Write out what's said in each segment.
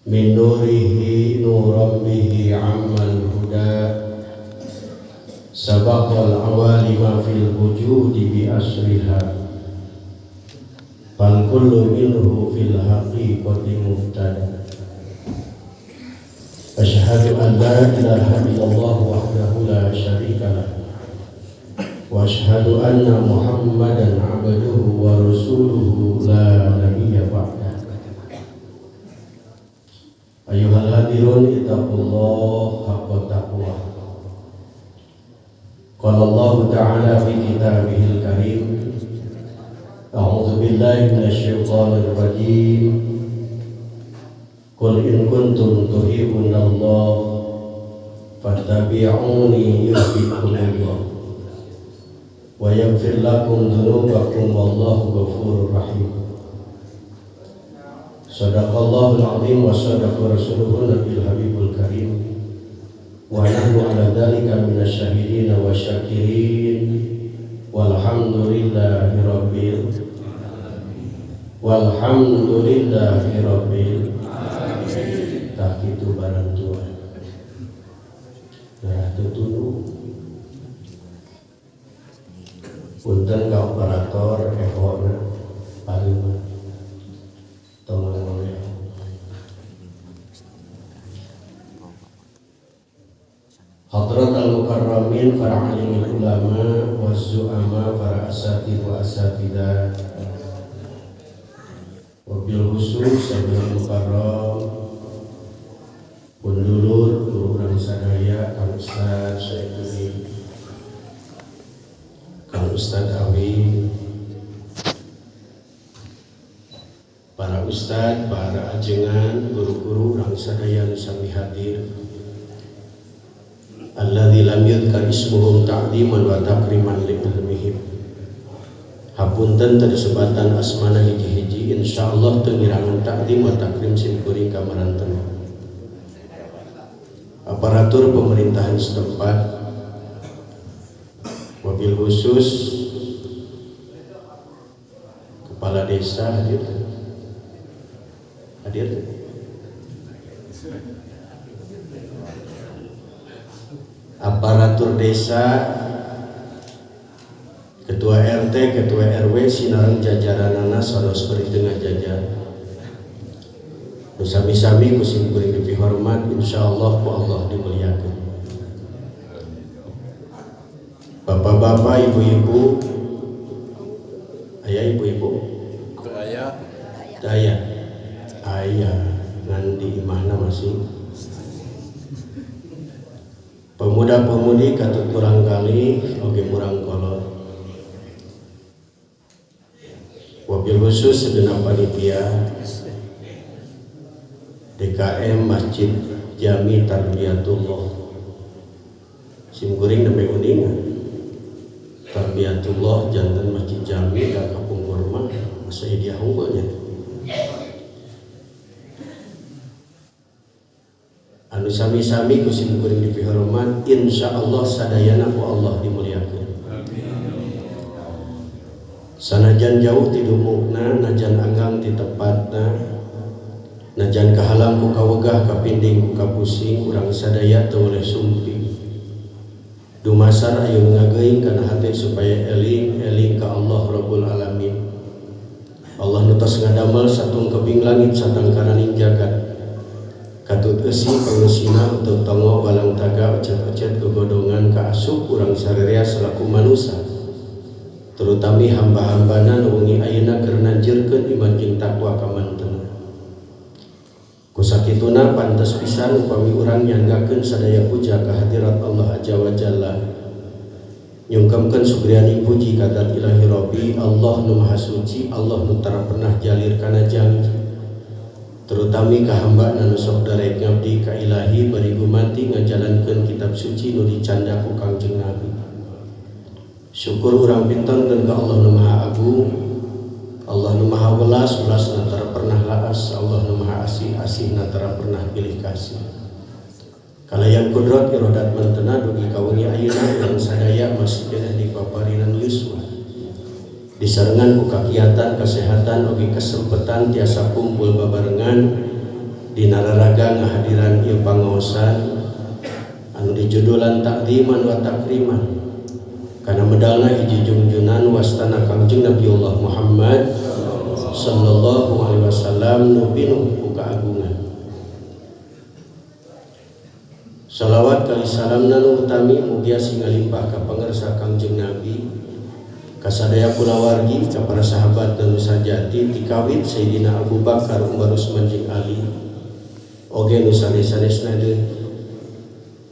Min nurihi nuran bihi ammal huda sabaqal awalima fil wujudi bi asriha fal kullu minhu fil haqiqati mubtada. Asyhadu an la ilaha illallah wahdahu la syarika lah wa asyhadu anna Muhammadan abduhu wa rasuluhu la nabiyya ba'da. Ayuhal hadirun ittaqullah haqqa taqwa. Qala Allah ta'ala fi kitabihil karim, a'udzu billahi minasyaitonir rajim. Qul in kuntum tuhibbunallaha fattabi'uni yuhibbukumullah wa yaghfir lakum dzunubakum wallahu ghafurur rahim. Sadaqallahul azim wa sadaqa rasuluhun nabiyul habibul karim. Wa nahnu ala dzalika minasyahidin wa syakirin. Walhamdulillahi rabbil walhamdulillahi rabbil alamin. Tah kitu barang tua. Darah tutunu. Punten ka operator ehona paling tong ngomong. Hadrat al-mukarramin, para alim ulama, wa zu'ama, para asatid wa asatidah, wabil khusus sabil mukarram, pundulur, guru urang sadaya, Kang Ustad Syaikuri, Kang Ustad Awi, para ustad, para ajengan, guru-guru urang sadaya nu sami hadir. Alladzi lam yudhkar ismuhum ta'ziman wa takriman li ilmihim. Hapunten teu disebatan asmana hiji-hiji, insyaallah teu ngirangan ta'zim wa takrim sim kuring ka maranten. Aparatur pemerintahan setempat, wabil khusus kepala desa hadir. Hadir. Aparatur desa, ketua RT, ketua RW, sinareng jajaranana sados beri tengah jajar. Nu sami-sami ku sim kuring dipihormat, insyaallah ku Allah dimuliakeun. Bapak-bapak, ibu-ibu, aya ibu-ibu? Aya. Aya. Aya ngan di imahna masing. Pemuda-pemudi katut murang kali oge murang kolot. Wabil khusus segenap panitia DKM Masjid Jami Tarbiyatullah. Sim kuring nembe uninga. Tarbiyatullah janten Masjid Jami ka kapungkur mah masa dia unggulnya. Anu sami-sami ku sim kuring dipihormat, insyaallah sadayana ku Allah dimuliakeun. Sanajan jauh ti dumukna, najan anggang ti tepatna, najan kahalang ku kawegah kapinding ku kapusing, urang sadaya teu boleh sumping. Dumasar ayeuna nu ngageuing kana hate supaya eling-eling ka Allah Rabbul Alamin. Allah nu tos ngadamel satungkeping langit satangkaraning jagat. Katut eusi pangeusina untuk tongo balang taga ocet-ocet kegodongan ka asup urang sarerea selaku manusa. Terutami hamba-hambana nu wengi ayeuna keur nanjeurkeun iman jeung takwa ka mantena. Kusakituna pantes pisan upami urang nyanggakeun sadaya puja ka hadirat Allah Azza wa Jalla. Nyungkemkeun sugrianing puji ka Zat Ilahi Rabbi, Allah nu Maha Suci, Allah nu tara pernah jalir kana janji. Terutami ka hamba nu sok darek ngabdi ka Ilahi bari gumanti ngajalankeun kitab suci nu dicanda ku Kangjeng Nabi. Syukur urang pintonkeun ka Allah nu Maha Agung, Allah nu Maha Welas, welas na tara pernah laas, Allah nu Maha Asih, asih na tara pernah pilih kasih. Kalayan kudrat irodat mantena dugi ka wengi ayeuna urang sadaya masih keneh di paparinan yuswa. Disarengan ku kakiatan kesehatan oge kesempatan tiasa kumpul babarengan Dina raraga ngahadiran ieu pangaosan anu dijudulan takdiman wa takriman kana medalna hiji jungjunan wastana Kangjeng Nabiullah Muhammad sallallahu alaihi wasallam nu pinuh ku kaagungan. Salawat kali salamna nu utami mugia sing ngalimpah ka pangersa Kangjeng Nabi kasadaya kulawargi ka para sahabat dan sajati tikawit Sayyidina Abu Bakar, Umar, Utsman jeung Ali oge nu sanes-sanesna deui.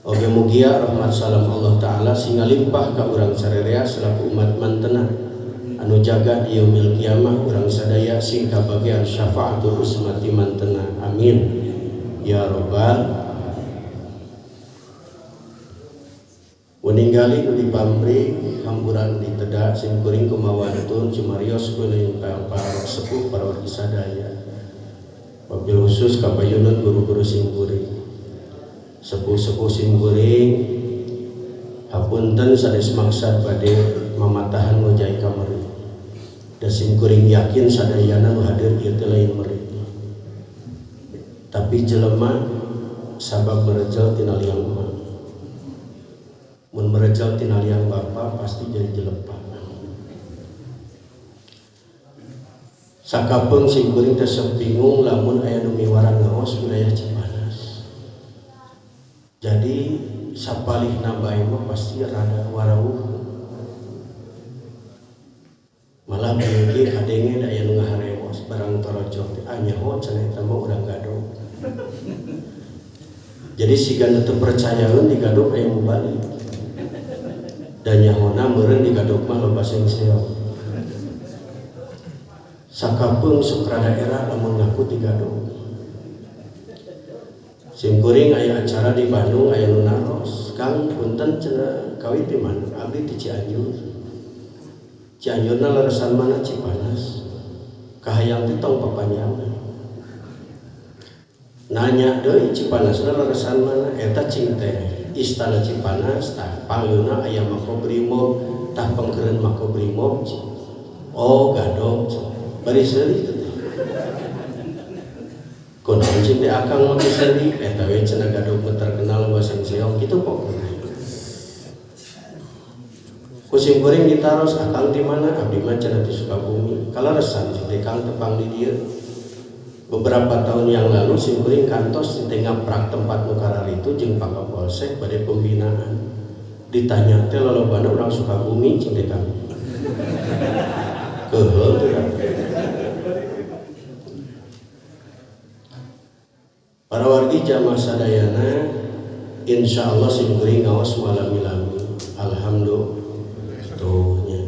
Oge mugia rahmat salam Allah Ta'ala sing ngalimpah ka urang sarerea selaku umat mantena anu jaga di yaumil kiamah urang sadaya sing kabagian syafaatul usmati mantena. Amin ya robbal. Weninggali nu dipamri hamburan diteda sim kuring kumawantun cumarios kuning para sepuh para wargi sadaya wabil khusus kapayunun guru-guru sim kuring sepuh-sepuh sim kuring hapunten sanes maksad bade mamatahan ngojai ka meri da sim kuring yakin sadayana nu hadir ieu teh lain meri tapi jelema sabab merejel tina liang emak. Mun merejel tina liang bapa pasti jadi jelepa. Sakapeung sim kuring teh sok bingung lamun aya nu miwarang ngaos wilayah Cipanas. Jadi sapalihna bae mah pasti rada warawuh. Malah bieu kadenge da aya nu ngaharewos barang torojok teh anyaho cenah eta mah urang gadog. Jadi siga nu teu percayaeun digadog aya mubalik. Dan nyahona meureun digadog mah loba sengseong. Sakapeung sok rada era lamun ngaku digadog. Sim kuring aya acara di Bandung aya nu naros, Kang punten cenah kawit di mana? Abdi di Cianjur. Cianjurna leresan mana? Cipanas. Kahayang teh tong papanjangan. Nanya deui Cipanasna leresan mana? Eta cing teh Istana Cipanas tah pangluna aya Makobrimob tah pengkeureun Makobrimob. Oh gadog bari seuri teh. Kunaon cing teh akang mah seuri eta we cenah gadog mah terkenal loba sengseong kitu pokona. Ku sim kuring ditaros akang di mana? Abdi mah cenah di Sukabumi. Kaleresan cing teh kang tepang di dieu. Beberapa tahun yang lalu sim kuring kantos di tengah prak tempat nu kararitu jeung Pak Kapolsek bade pembinaan. Ditanya teh lolobana urang Sukabumi cing teh kang. Keuheul teh. Para wargi jamaah sadayana insyaallah sim kuring ngaos malami-lami. Alhamdulillah. Tuh nya.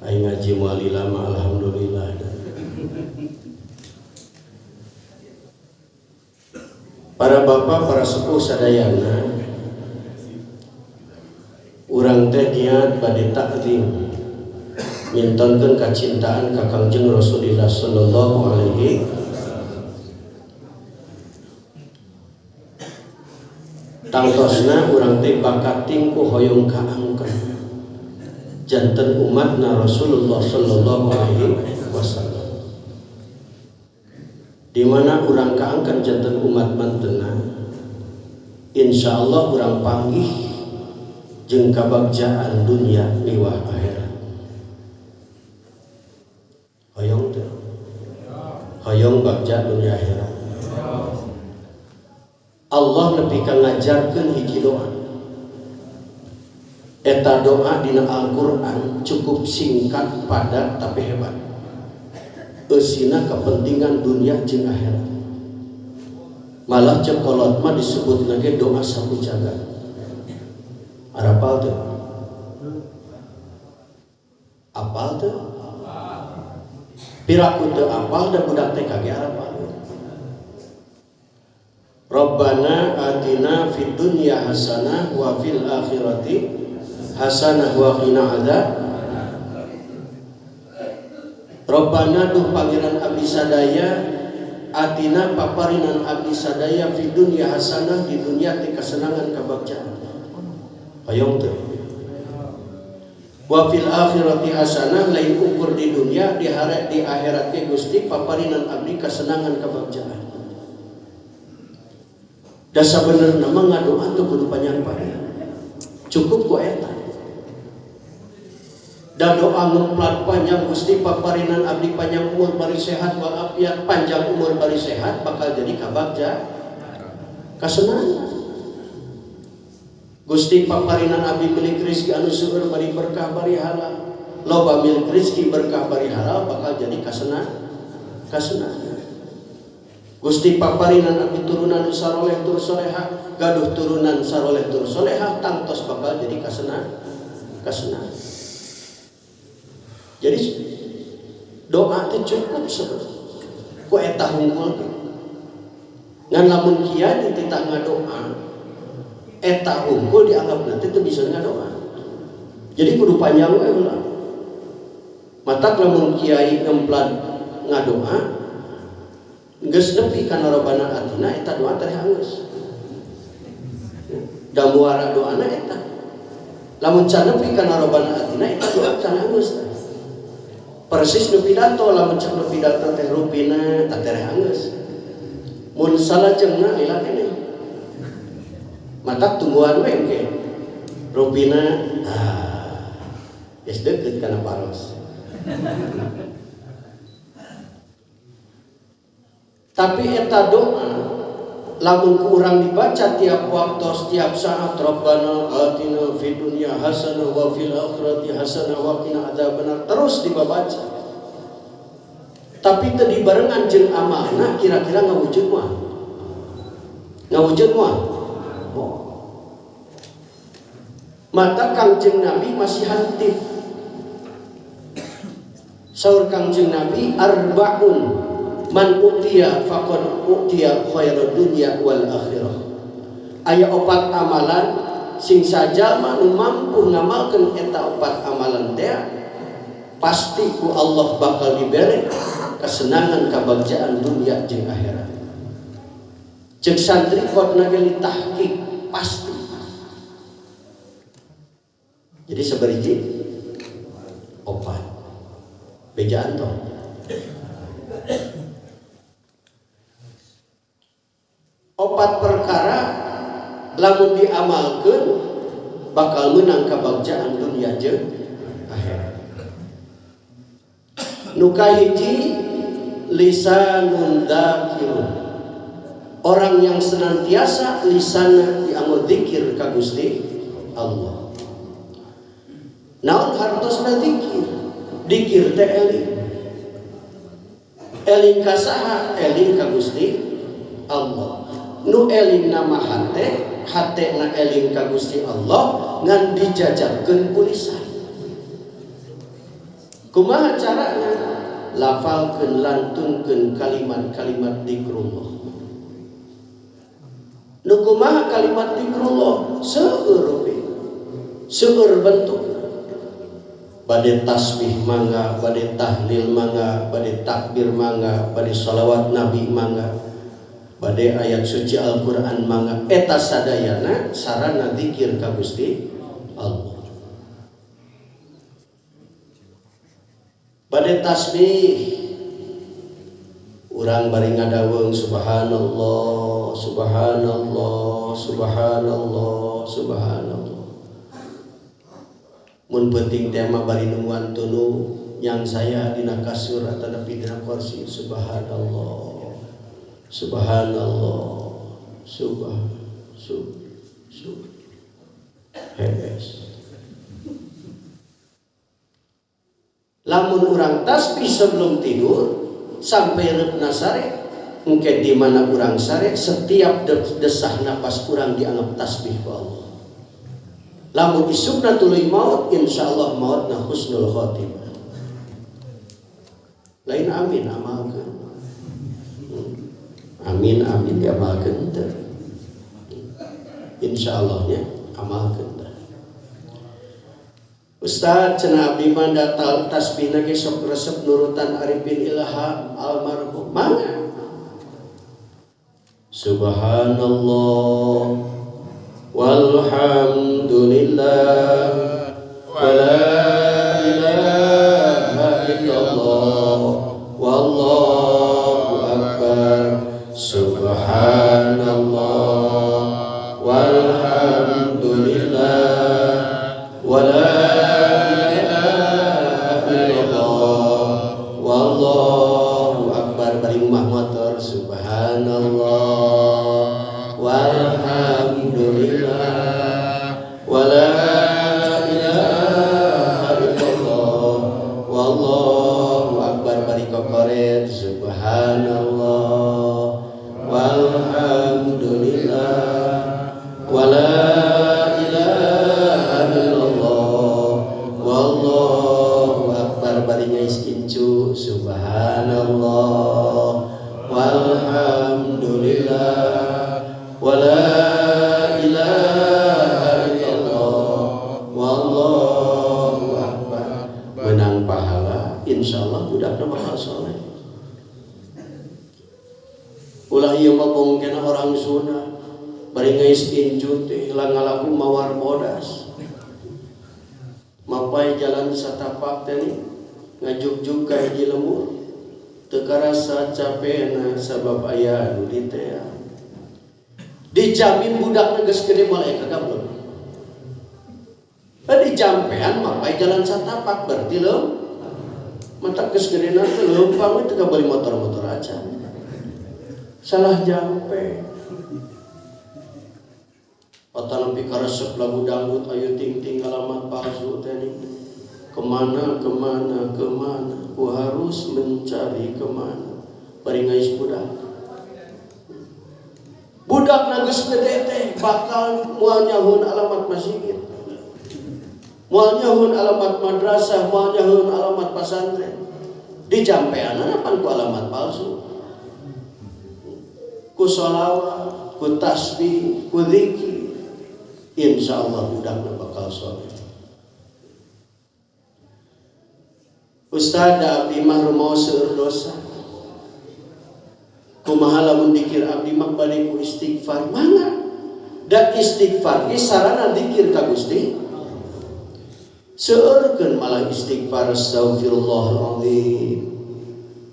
Aing ngaji moal lama alhamdulillah. Para bapak, para sepuh sadayana, urang teh niat bade takdim mintonkeun kacintaan ka Kangjeng Rasulillah sallallahu alaihi. Tangtosna urang teh bakating ku hoyong kaangkeun janten umatna Rasulullah sallallahu alaihi wasallam. Di mana urang kaangkeun janten umat mantena, insyaallah urang panggih jeung kabagjaan dunia miwah akhirat. Hoyong teu? Hoyong bagja dunia akhirat. Allah nepi ka ngajarkeun hiji doa. Eta doa dina Al-Qur'an cukup singkat, padat tapi hebat. Eusina kepentingan dunia jeung akhirat. Malah cek kolot mah disebut lagi doa sapu jagat. Arapal teu? Apal teu? Piraku teu apal da budak TK ge arapal. Rabbana atina fid dunya hasanah wa fil akhirati hasanah wa qina adzab. Rabbana duh pangeran abdi sadaya atina paparinan abdi sadaya fid dunya hasanah di dunya teh kasenangan kabagjaan. Hoyong teu? Wa fil akhirati hasanah lain ukur di dunia di akhirat ge Gusti paparinan abdi kasenangan kabagjaan. Da sabenerna mah ngadoa teu kudu panjang-panjang. Cukup ku eta. Da doa ngemplat panjang, Gusti paparinan abdi panjang umur bari sehat walafiat, panjang umur bari sehat bakal jadi kabagja kasenangan. Gusti paparinan abdi milik rezeki anu seueur bari berkah bari halal. Loba milik rezeki berkah bari halal bakal jadi kasenangan. Gusti paparinan abdi turunan nu saroleh tur soleha, gaduh turunan saroleh tur soleha tangtos bakal jadi kasenangan. Jadi doa teh cukup sebenarnya. Ku eta hungkul ge. Ngan lamun kiai dititah ngadoa, eta hungkul dianggap nanti teu bisa ngadoa. Jadi kudu panjang we ulah. Matak lamun kiai ngemplan ngadoa geus nepi kana robana atina eta doa teh hangus. Da muara doana eta. Lamun can nepi kana robana atina eta doa can hangus. Persis nu pidato, lamun cek nu pidato teh rupina teh tereh hangus. Mun salajengna lila keneh. Matak tungguan we engke. Rupina geus deukeut kana paros. Tapi eta doa lamun ku urang dibaca tiap waktu, tiap saat, Rabbana atina fid dunya hasanah wa fil akhirati hasanah wa qina adzabannar, terus dibaca. Tapi teu dibarengan jeung amalna kira-kira ngawujud moal? Ngawujud moal? Moal. Mata Kangjeng Nabi masih hantif. Saur Kangjeng Nabi arbaun man utiya faqad utiya khairud dunya wal akhirah. Aya opat amalan sing sajalma nu mampu ngamalkeun eta opat amalan teh pasti ku Allah bakal dibere kesenangan kabagjaan dunia jeung akhirat. Ceuk santri kodna ge ditahqiq pasti. Jadi sabariji opat bejaan toh. Opat perkara lamun diamalkeun bakal menang kabagjaan dunia jeung akhirat. Nu kahiji lisanun dzakirun. Orang yang senantiasa lisanna dianggo zikir ka Gusti Allah. Naon hartosna zikir? Dikir teh eling. Eling ka saha? Eling ka Gusti Allah. Nu eling nama hate, hate na eling ka Gusti Allah ngan dijajakeun ku lisan. Kumaha carana? Lafalkeun, lantunkeun kalimat-kalimat zikrullah. Nu kumaha kalimat zikrullah? Seueur rupi. Seueur bentuk. Bade tasbih mangga, bade tahlil mangga, bade takbir mangga, bade salawat nabi mangga, bade ayat suci Al-Qur'an mangga. Eta sadayana sarana zikir ka Gusti Allah. Bade tasbih urang bari ngadaweung subhanallah, subhanallah, subhanallah, subhanallah. Mun penting tema bari nungguan tunu yang saya dina kasur atanapi dina kursi subhanallah, subhanallah, subhan sub sub hees. Lamun urang tasbih sebelum tidur sampai reupna sare, engke di mana urang sare setiap desah napas urang dianggap tasbih ku Allah. Lamun isukna tuluy maut, insyaallah mautna husnul khotimah. Lain amin amalkeun. Amin amin diamalkeun teu. Insyaallah nya amalkeun teh. Ustaz cenah abdi mah datal tasbihna ge sok resep nurutan Arifin Ilham almarhum. Mangga. Subhanallah walhamdulillah wala ilaha illallah wallahu akbar subhanallah. bari ngumah motor subhanallah walhamdulillah wala ilaha illallah wallahu akbar bari kokoret subhanallah walhamdulillah wala ilaha illallah wallahu akbar bari ngais incu subhanallah walhamdulillah wala ilaha illallah wallahu akbar. Menang pahala insyaallah budakna bakal soleh. Ulah ieu mah bongkena orang Sunda bari ngais incu teh langalaku mawar bodas mapai jalan satapak teh ngajugjug ka hiji lembur teu karasa capena sabab aya anu ditea. Dijamin budak geus gede moal aya kagableung. Dijampean mapai jalan satapak berarti leumpang. Matak geus gedena teh leumpang we teu kabeli motor-motor aja. Salah jampe. Atanapi karesep lagu dangdut ayu ting-ting alamat palsu teh ni. Kemana kemana kemana ku harus mencari kemana. Bari ngais budak. Budak geus gede teh bakal moal nyahoun alamat masjid. Moal nyahoun alamat madrasah, moal nyahoun alamat pasantren. Dijampeanana pan ku alamat palsu. Ku sholawat, ku tasbih, ku zikir. Insyaallah budakna bakal soleh. Ustaz abdi mah rumaos seueur dosa. Kumaha lamun dikir abdi mah bade ku istighfar mangga. Da istighfar ge sarana dikir ka Gusti. Seueurkeun malah istighfar astagfirullahalazim.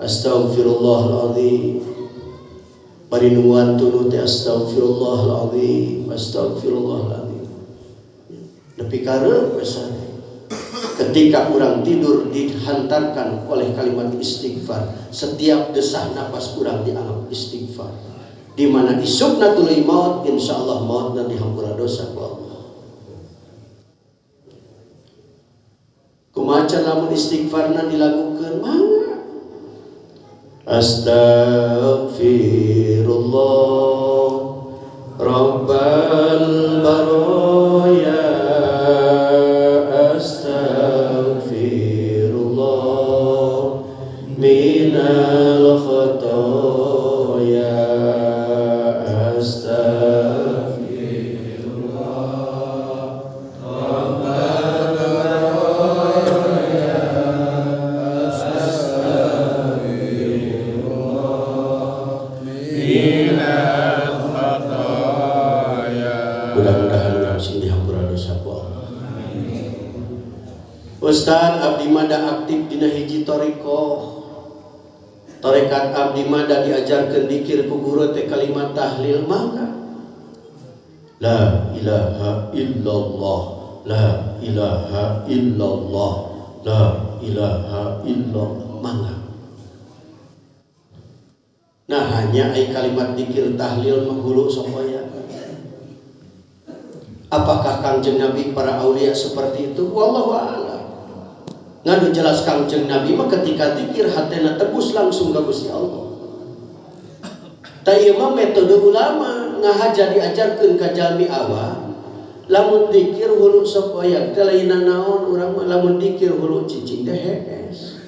Astagfirullahalazim. Bari nungguan tunu teh astagfirullahalazim, astagfirullahalazim. Nepi ka reup we sare. Ketika orang tidur dihantarkan oleh kalimat istighfar. Setiap desah napas orang dianggap istighfar. Di mana isukna tuluy maut, insyaallah mautna dihampura dosa ku Allah. Kumaha lamun istighfarna dilakukeun mangga. Astaghfirullah Rabbal baraya astaghfirullah minal khotoya astaghfirullah Rabbal baraya astaghfirullah minal khotoya. Mudah-mudahan urang sing dihampura dosa ku Allah. Ustaz abdi mah da aktif dina hiji thariqah. Tarekat abdi mah da diajarkeun dikir ku guru teh kalimat tahlil mangga. La ilaha illallah, la ilaha illallah, la ilaha illallah mangga. Nah hanya ai kalimat dikir tahlil mah hulu sok aya. Apakah Kangjeng Nabi para aulia seperti itu? Wallahu a'lam. Ngadu jelas Kangjeng Nabi mah ketika dikir hatena tebus langsung ka Gusti Allah. Ta ieu mah metode ulama ngahaja diajarkeun ka jalmi awam. Lamun dikir hulu sok aya teh lain naon urang mah lamun dikir hulu cicing teh hees.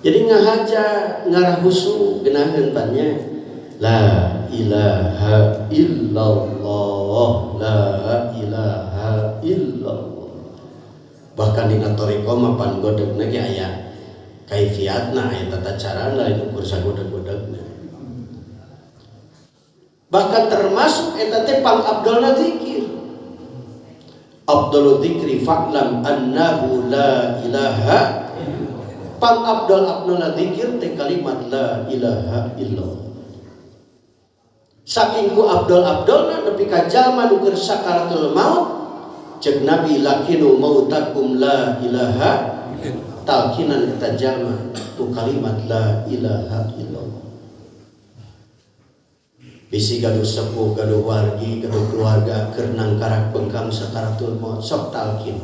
Jadi ngahaja ngarah husu geunaheun pan nya. La ilaha illallah, la ilaha illallah. Bahkan dina thariqah mah pan godegna ge aya kaifiatna, aya tata carana lain ukur sagodeg-godegna. Bahkan termasuk eta teh pang abdolna zikir. Abdul dzikri fa'lam annahu la ilaha. Pang abdol abdolna zikir teh kalimat la ilaha illallah. Saking ku abdol abdolna nepi ka jalma nu keur sakaratul maut, cek Nabi lakinu mautakum la ilaha. Talkinan eta jalma ku kalimat la ilaha illallah. Bisi gaduh sepuh, gaduh wargi, gaduh keluarga keur nangkarak bengkang sakaratul maut sok talkin.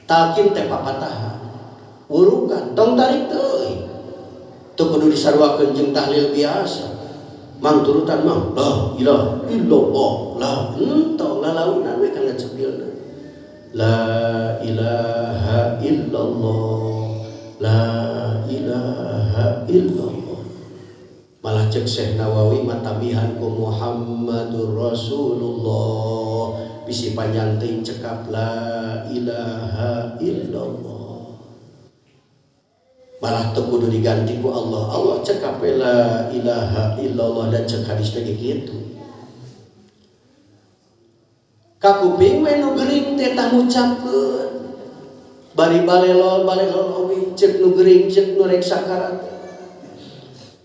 Talkin teh papatahan. Wurukan tong tarik teuing. Teu kudu disaruakeun jeung tahlil biasa. Mang turutan mang la ilaha illallah la entong lalaunan we kana cepilna. La ilaha illallah, la ilaha illallah. Malah cek Syekh Nawawi matabihan ku Muhammadur Rasulullah bisi panjang teuing cekap la ilaha illallah. Malah teu kudu diganti ku Allah. Allah cekap we la ilaha illallah dan cek hadis lagi kitu. Kakuping we nu gering teh tah ngucapkeun. Bari balelol balelol oge cek nu gering cek nu rek sakarat.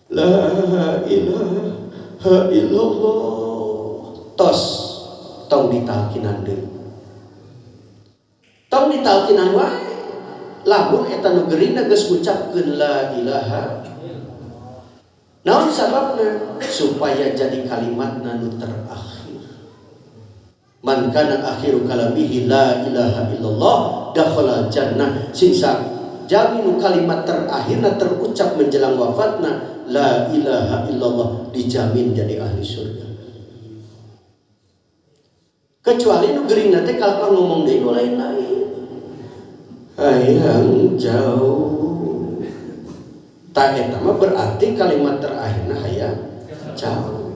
La ilaha illallah. Tos tong ditalkinan deui. Tong ditalkinan wae. Lamun eta nu gering geus ngucapkeun la ilaha. Naon sababna? Supaya jadi kalimatna nu terakhir. Man kana akhiru kalamihi la ilaha illallah dakhala jannah. Sing jaminu kalimat terakhirna terucap menjelang wafatna la ilaha illallah dijamin jadi ahli surga. Kecuali nu geuringna teh kalau ngomong deui nu lain-lain. Hayang jauh. Tak eta mah berarti kalimat terakhirna hayang jauh.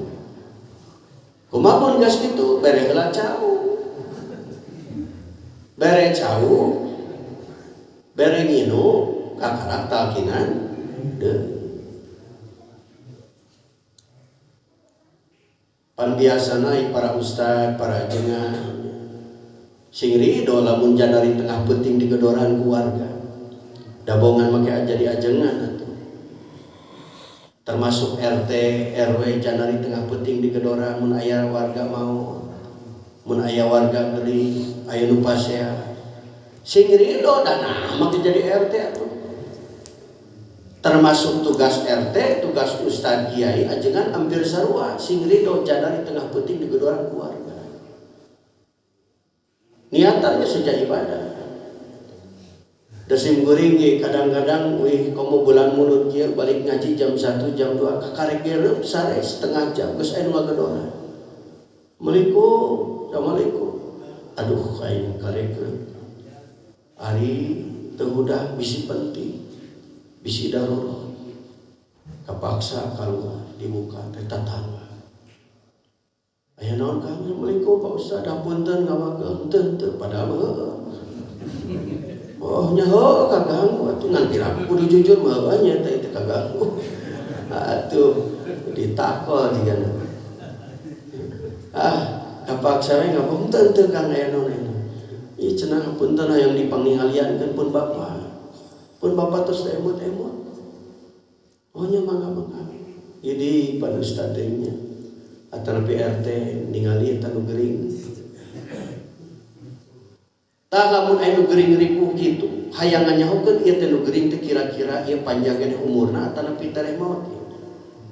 Kumaha pun geus kitu bere heula jauh. Bere jauh. Bere nginu kakarak talkinan deui. Pan biasana para ustad, para ajengan sing ridho lamun janari tengah penting di gedoran keluarga. Dabongan make jadi ajengan atuh. Termasuk RT, RW janari tengah penting di gedoran mun aya warga mau, mun aya warga geuring, aya nu pasea. Sing ridho da nah make jadi RT atuh. Termasuk tugas RT, tugas ustad kiai ajengan hampir sarua sing ridho janari tengah penting di gedoran keluarga. Niatannya sejak ibadah. Desim guring ge kadang-kadang wih komo bulan mulut ieu balik ngaji jam 1 jam 2 kakarek ge sare setengah jam geus aya nu ngagedoran. Assalamualaikum, assalamualaikum. Aduh aing karek ari teu hudah bisi penting. Bisi darurat. Kapaksa kaluar dibuka teh tatangga. Aya naon Kang? Assalamualaikum Pak Ustaz, hapunten ngawagel henteu henteu padahal heueuh. Oh nya heueuh kaganggu atuh ngan piraku kudu jujur mah heueuh nya teh teu kaganggu. Atuh ditakol jigana. Ah, kapaksa we ngabong henteu henteu Kang aya naon eta. Ieu cenah hapunten hayang dipangningaliankeun pun bapa. Pun bapa terus emut-emut. Oh nya mangga-mangga. Jadi pan ustaz teh nya. Atau PRT ningali eta nu gering. Tah lamun aya nu gering ripuh kitu, hayang nganyahokeun ieu teh nu gering teh kira-kira ieu panjang keneh umurna atanapi tereh maot.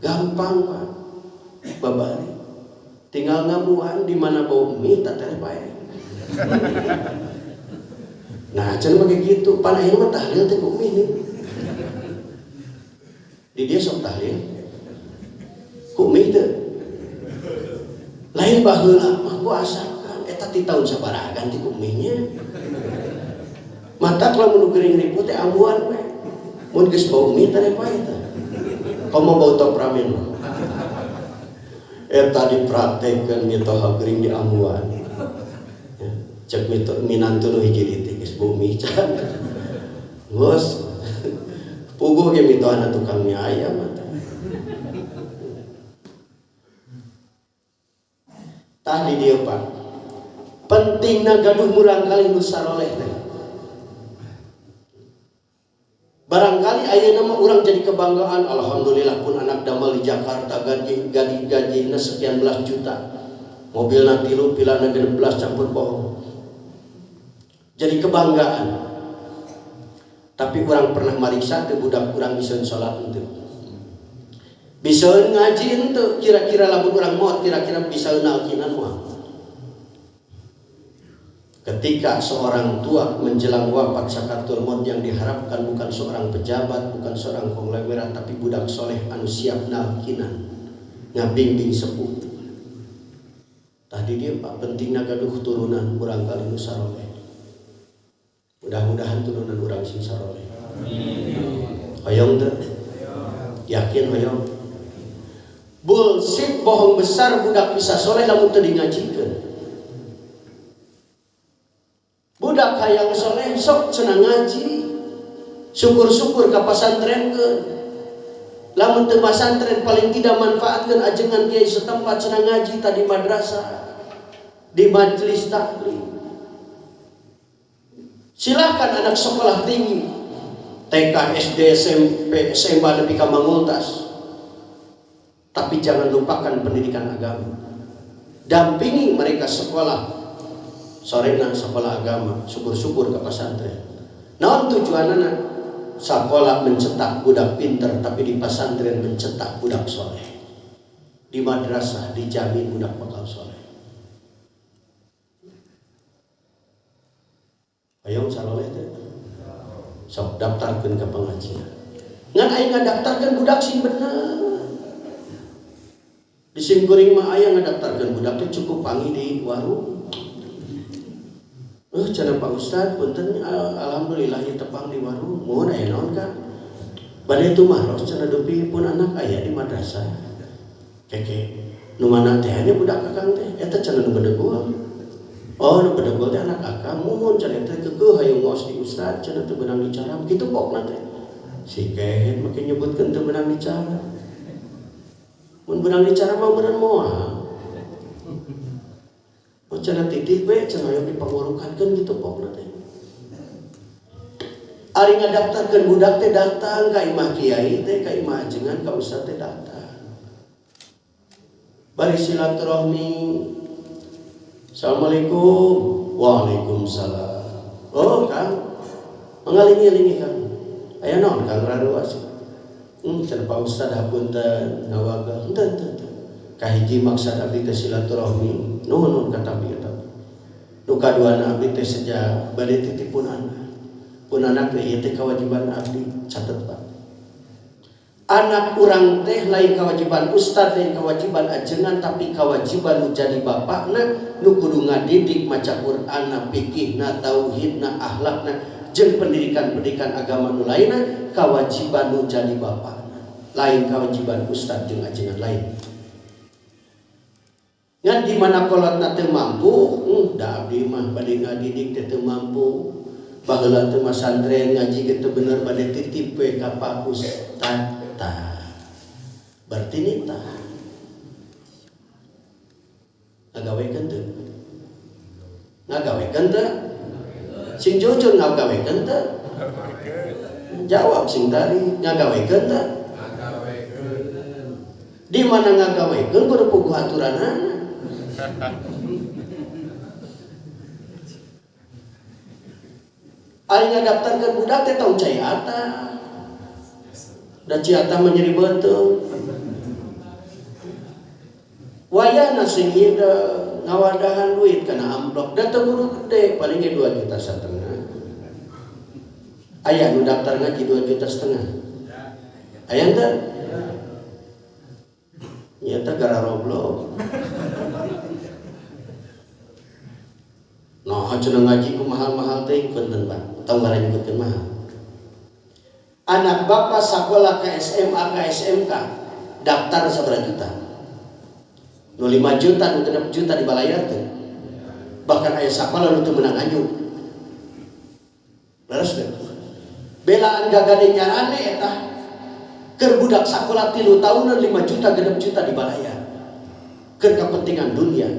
Gampang Pak. Babari. Tinggal ngamuan di mana bau mie tak tereh bae. Nah, cenah make kitu, pan ayeuna mah tahlil teh ku mie nih. Di dia sok tahlil. Ku mie teh. Lain baheula mah ku asakan eta ti taun sabaraha ganti ku mie-nya. Matak lamun nu gering ripuh teh ambuan we. Mun geus bau mie teh pae teh. Komo bau top ramen mah. Eta dipraktekkeun mitoha gering di ambuan. Cek minantu nu hiji di teh geus bau mie can. Geus puguh ge mitohana tukang mie ayam atuh. Tah di dieu Pak. Pentingna gaduh murangkalih nu saroleh teh. Barangkali ayeuna mah urang jadi kebanggaan, alhamdulillah pun anak damel di Jakarta gaji gajina sekian belas juta. Mobilna 3, pilana 16 campur bohong. Jadi kebanggaan. Tapi urang pernah mariksa teu budak urang bisa salat henteu. Bisa ngaji henteu, kira-kira lamun urang maot kira-kira bisa nalkinan moal. Ketika seorang tua menjelang wafat sakaratul maut yang diharapkan bukan seorang pejabat, bukan seorang konglomerat, tapi budak soleh anu siap nalkinan, ngabimbing sepuh. Tadi dia Pak pentingna gaduh turunan urang kali nu saroleh. Mudah-mudahan turunan urang sing saroleh. Hoyong teu? Yakin hoyong? Bullshit, bohong besar budak bisa soleh lamun teu dingajikeun. Budak hayang soleh sok cenah ngaji. Syukur-syukur ka pasantrenkeun. Lamun teu pasantren paling tidak manfaatkeun ajengan kiai setempat cenah ngaji tadi madrasah, di majelis taklim. Silahkan anak sekolah tinggi, TK, SD, SMP, SMA lebih ka mangultas. Tapi jangan lupakan pendidikan agama. Dampingi mereka sekolah. Sorena sekolah agama, syukur-syukur ke pesantren. Naon tujuanana? Sekolah mencetak budak pinter, tapi di pesantren mencetak budak soleh. Di madrasah dijamin budak bakal soleh. Ayo saloleh teh. Sok daftarkeun ke pengajian. Ngan aya ngadaftarkeun budak sing bener. Di simkuring mah aya ngadaftarkeun budak teh cukup panggih di warung. Cenah Pak Ustad punten alhamdulillah ieu tepang di warung. Mohon aya naon Kang? Bade tumaros cenah dupi pun anak aya di madrasah. Keke nu mana teh nya budak akang teh eta cenah nu bedegul. Oh nu bedegul teh anak akang mohon cenah teh keukeuh hayang ngaos di ustad cenah teu beunang dicaram kitu pokna teh. Si kehet make nyebutkeun teu beunang dicaram. Mun beunang dicaram mah meureun moal. Oh cenah titip we cenah hayang dipangurukankeun kitu pokna teh. Ari ngadaftarkeun budak teh datang ka imah kiai teh ka imah ajengan ka ustad teh datang. Bari silaturahmi. Assalamualaikum. Waalaikumsalam. Oh Kang, mangalingi-lingi Kang. Aya naon Kang raruas? Cenah Pak Ustad hapunten ngawaga. Henteu henteu henteu. Kahiji maksad abdi teh silaturahmi. Nuhun nuhun katapi eta. Nu kaduana abdi teh seja bade titip pun anak. Pun anak teh ieu teh kewajiban abdi, catet Pak. Anak urang teh lain kewajiban ustad, lain kewajiban ajengan, tapi kewajiban nu jadi bapakna, nu kudu ngadidik maca Qur'anna, fikihna, tauhidna, akhlakna, jeung pendidikan-pendidikan agama nu lainna, kewajiban nu jadi bapakna. Lain kewajiban ustad jeung ajengan lain. Ngan di mana kolotna teu mampu, da abdi mah bade ngadidik teh teu mampu. Baheula teu masantren ngaji ge teu bener bade titip we ka Pak Ustad. Tah. Berarti nitah. Ngagawekeun teu? Ngagawekeun teu? Sing jujur ngagawekeun teu? Jawab sing tari, ngagawekeun teu? Ngagawekeun. Di mana ngagawekeun kudu puguh aturanana. Ari ngadaftarkeun budak teh tong cai ata. Da ciata mah nyeri beuteung. Wayahna sing hideung ngawadahan duit kana amplop da teu kudu gede paling ge 2,5 juta. Aya nu daftar ngaji 2,5 juta. Aya teu? Nyata gara roblok. Nah, cenah ngaji ku mahal-mahal teh punten Pak. Tong gara nyebutkeun mahal. Anak bapak sekolah ke SMA ke SMK daftar sabaraha juta? Nu 5 juta, nu 6 juta dibalayar teh. Bahkan aya sakola nu teu meunang anjuk. Leres teh. Belaan gagade nyarane eta. Keur budak sakola 3 tahunan 5 juta 6 juta dibalayar. Keur kepentingan dunia.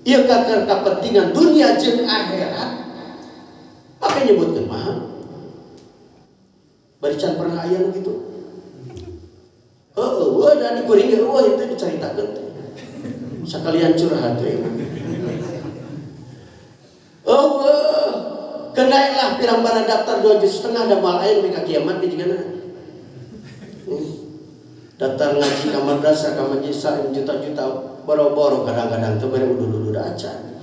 Ieu keur kepentingan dunia jeung akhirat. Make nyebutkeun mahal. Bari can pernah aya nu kitu. Heueuh, weuh da dikuring ge eueuh teh dicaritakeun teh. Sakalian curhat we. Eueuh, keur Keun lah pirang bara daftar 2,5 juta da moal aya nepi ka kiamat ge jigana. Daftar ngaji ka madrasah ka majelis taklim juta-juta boro-boro kadang-kadang teu bere udud-udud acan.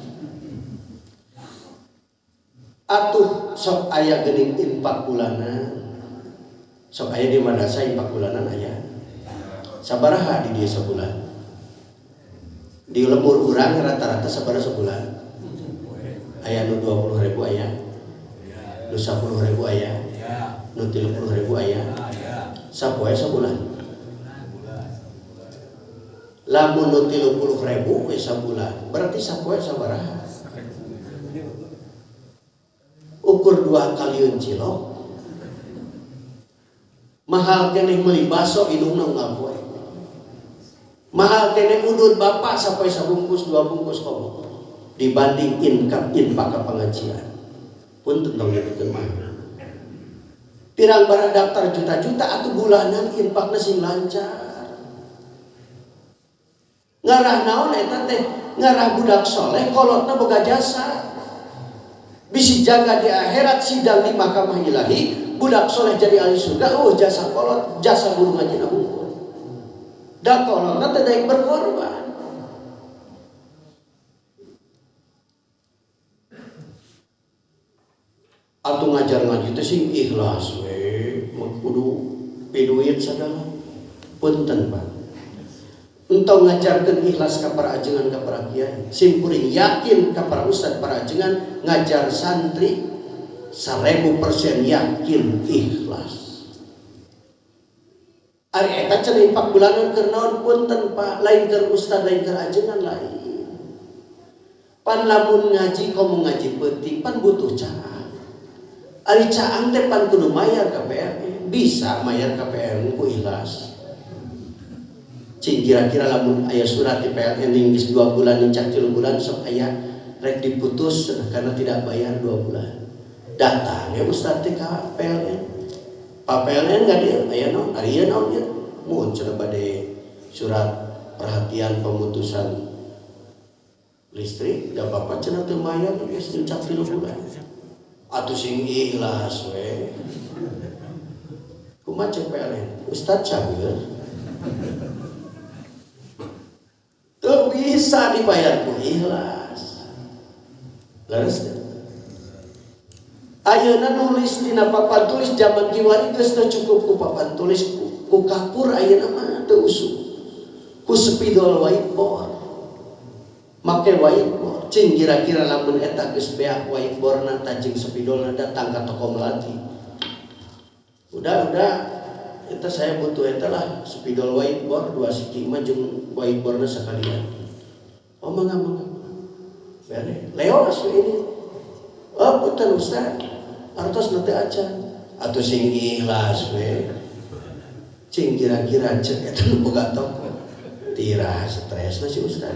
Atuh sok aya geuning infak bulanan. Sok aya di madrasah infak bulanan aya. Sabaraha di dieu sabulan? Di lembur urang rata-rata sabaraha sabulan? Aya nu 20.000 aya. Nu 10.000 aya. Nu 30.000 aya. Sapoe sabulan. Lamun nu 30.000 we sabulan, berarti sapoe sabaraha? Ukur 2 kaliun cilok. Mahal keneh meuli baso indungna unggal poe. Mahal keneh udud bapak sampai sabungkus 2 bungkus komo dibanding infak ka pengajian. Punten tong nyebutkeun mah. Pirang bara daftar juta-juta atuh bulanan infakna sing lancar. Ngarah naon eta teh? Ngarah budak soleh kolotna boga jasa. Bisi jaga di akhirat sidang di mahkamah ilahi, budak soleh jadi ahli surga, oh jasa kolot, jasa guru ngajina unggul. Da kolotna teh daek berkorban. Atuh ngajar ngaji teh sing ikhlas we, kudu piduit sagala. Punten Pak. Entong ngajarkeun ikhlas ka para ajengan ka para kiai. Simkuring yakin ka para ustad para ajengan ngajar santri 1000% yakin ikhlas. Ari eta cenah infak bulanan keur naon punten Pak, lain keur ustad lain keur ajengan lain. Pan lamun ngaji komo ngaji peuting pan butuh caang. Ari caang teh pan kudu mayar ka PLN, bisa mayar ka PLN ku ikhlas. Cing kira-kira lamun aya surat di PLN geus 2 bulan nincak 3 bulan sok aya rek diputus karena tidak bayar 2 bulan. Datang ya ustaz teh ka PLN. Pak PLN enggak dia aya naon? Ari ieu naon ieu? Mun cenah bade surat perhatian pemutusan listrik da bapak cenah teu mayar geus nincak 3 bulan. Atuh sing ikhlas we. Kumaha cek PLN? Ustaz cager. Tuh bisa dibayar ku ikhlas. Leres teh. Ayeuna nulis dina papan tulis zaman kiwari geus teu cukup ku papan tulis ku kapur ayeuna mah teu usuk. Ku spidol whiteboard. Make whiteboard. Cing kira-kira lamun eta geus beak whiteboardna tajeng spidolna datang ka toko Melati. Udah. Eta saya butuh eta lah spidol whiteboard 2 siki mah jeung whiteboardna sakalian. Oh mangga mangga. Bere leos we ini. Oh punten Ustaz. Artos na teu acan. Atuh sing ikhlas we. Cing kira-kira cek eta nu boga toko. Tirah stres lah si Ustaz.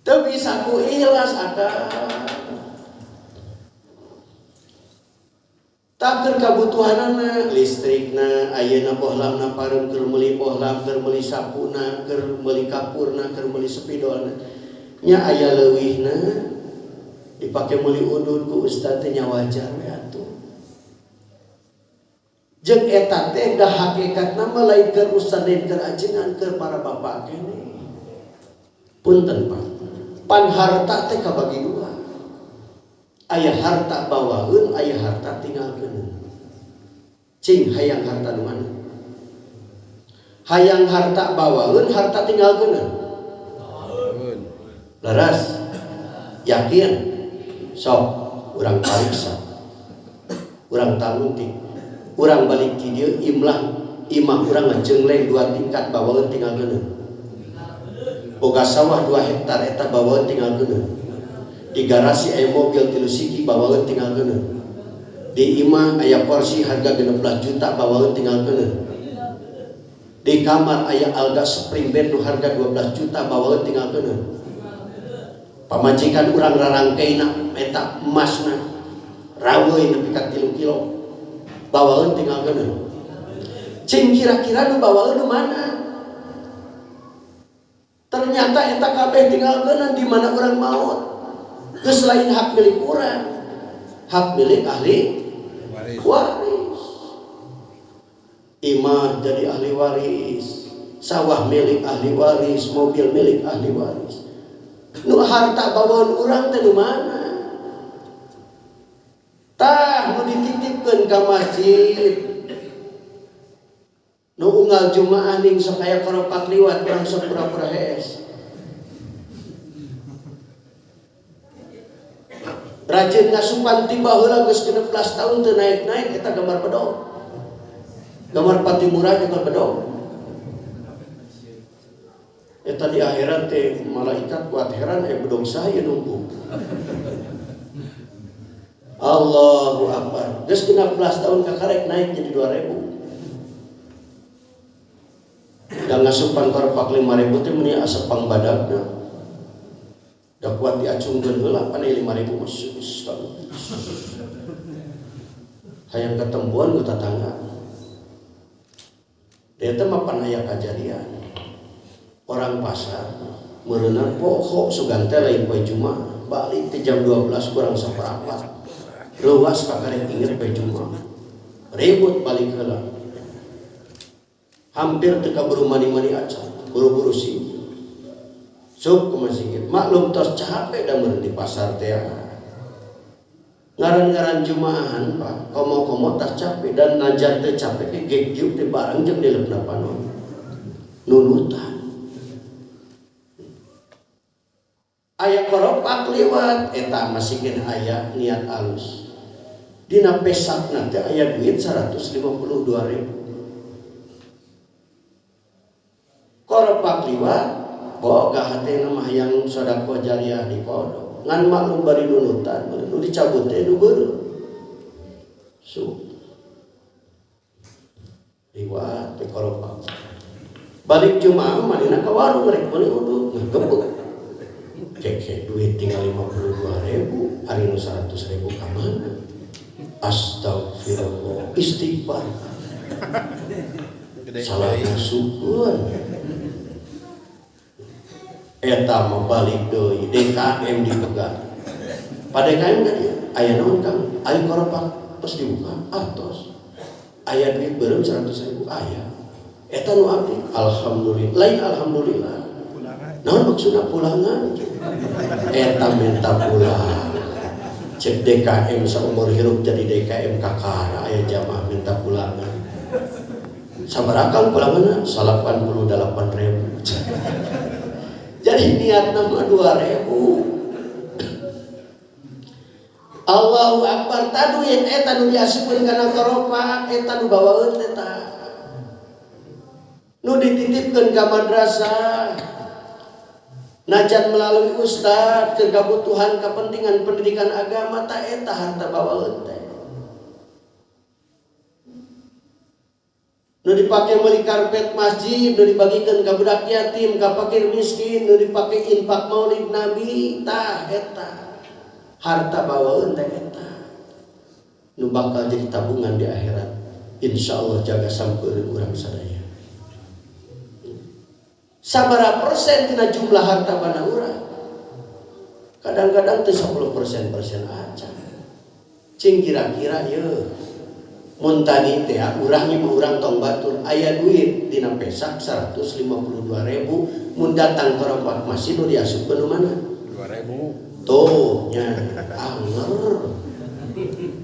Teu bisa ku ikhlas akang. Takeur kabutuhanana listrikna ayeuna bohlamna pareum keur meuli bohlam keur meuli sapuna keur meuli kapurna keur meuli spidolna nya aya leuwihna dipake meuli udud ku ustad teh nya wajar we atuh. Jeung eta teh da hakikatna mah lain keur ustad lain keur ajengan keur para bapak keneh. Punten Pak, pan harta teh kabagi dua. Aya harta bawaeun, aya harta tinggalkeun. Cing hayang harta nu mana? Hayang harta bawaeun, harta tinggalkeun. Leres? Yakin? Sok urang pariksa. Urang tanggung. Urang balik ki dieu imlah imah urang ngajengleng 2 tingkat bawaeun tinggalkeun. Boga sawah 2 hektar eta bawaeun tinggalkeun. Di garasi aya mobil 3 siki bawaeun tinggalkeun. Di imah aya porsi harga 16 juta bawaeun tinggalkeun. Di kamar aya alga spring bed nu harga 12 juta bawaeun tinggalkeun. Pamajikan urang rarangkeina eta emasna raweuy nepi ka 3 kilo bawaeun tinggalkeun. Cing kira-kira nu bawaeun nu mana? Ternyata eta kabeh tinggalkeun di mana urang maot. Geus lain hak milik urang, hak milik ahli waris. Imah jadi ahli waris, sawah milik ahli waris, mobil milik ahli waris. Nu harta bawaan urang teh nu mana? Tah nu dititipkeun ka masjid. Nu unggal Jumaah ning sok aya koropak liwat urang sok pura-pura hees. Rajin ngasupan tiba heula geus 16 tahun teu naik-naik eta gambar bedog. Gambar Patimura juga bedog. Eta di akhirat teh malaikat kuat heran bedog saha ieu numpuk. Allahu Akbar. Geus 16 tahun kakarek naik jadi 2000. Da ngasupan koropak 5000 teh meuni asa pangbadagna. Da kuat diacungkeun heula pan 5000 mah. Hayang ketempuan ku tatangga. Dia teh mah pan aya kajadian. Orang pasar meureunna poho sugan teh lain poe Jumaah, balik teh jam 12 kurang saperempat. Reuas kakarek inget poe Jumaah. Ribut balik heula. Hampir teu kaburu mani-mani acan, buru-buru sih. Sup ke masjid. Maklum tos capek da meureun di pasar teh. Ngaran-ngaran Jumaahan Pak, komo-komo tas capek dan najan teh capek ge gegjuk teh bareng jeung dileupna panon. Nunutan. Aya koropak liwat eta masih keneh aya niat alus. Dina pesakna teh aya duit 152.000. Koropak liwat boga hatena mah hayang sedekah jariah di kodok. Ngan maklum bari nunutan, nu dicabut teh nu beureum. Su. Liwat teh koropak. Balik Jumaah manehna ka warung rek meuli uduk, ngegebek. Cek duit tinggal 52.000, ari nu 100.000 ka mana? Astagfirullah, istighfar. Salah syukur. Eta mah balik deui DKM dipegang. Pa DKM ka dieu aya naon Kang? Aya koropak tos dibuka atos. Aya duit beureum 100.000 aya. Eta nu abdi alhamdulillah. Lain alhamdulillah. Naon maksudna pulangan? Eta minta pulang. Cek DKM saumur hirup jadi DKM kakara aya jamaah minta pulangan. Sabaraha Kang pulanganna? 88.000. Jadi niat nama 2.000. Allahu Akbar. Tadu eta nu diasupkeun kana koropak, eta nu bawaeun eta. Nu dititipkeun ka madrasah. Najan melalui ustad keur kabutuhan kepentingan pendidikan agama ta eta harta bawaeun teh. Nu dipake meuli karpet masjid, nu dibagikeun ka budak yatim, ka fakir miskin, nu dipake infak maulid Nabi, tah eta. Harta bawaeun teh eta. Nu bakal jadi tabungan di akhirat. Insyaallah jaga sampeureun urang sadaya. Sabaraha persen tina jumlah harta bana urang? Kadang-kadang teh 10% aja. Cing kira-kira yeuh. Mun tadi teh urang mah urang tong batur aya duit dina pesak 152.000 mun datang ke ropak masjid nu diasupkeun nu mana? 2.000. Tuh nya anger 2.000.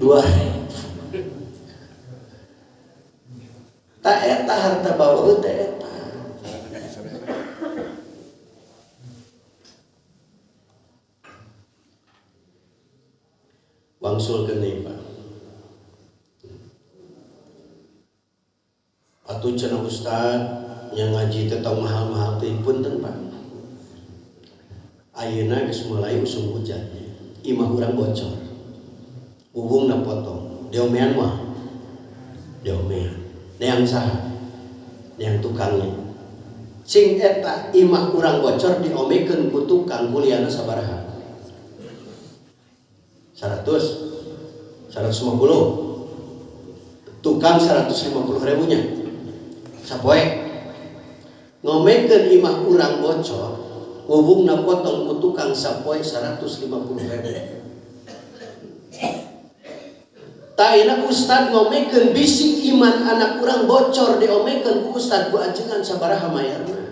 Ta eta harta bawa teh eta. Wangsulkeun deui Pak. Atuh cenah ustad nya ngaji teh tong mahal-mahal teh punten Pak. Ayeuna geus mulai usum hujan. Imah urang bocor. Hubungna potong. Diomean mah. Diomean. Neang saha? Neang tukangnya. Cing eta imah urang bocor diomekeun ku tukang kuliahna sabaraha? 100, 150. Tukang 150 ribunya. Sapoe ngomekeun imah urang bocor Hubungna potong ku tukang sapoe 150.000. Taina ustad ngomekeun bisi iman anak urang bocor diomekeun ku ustad ku ajengan sabaraha mayarna.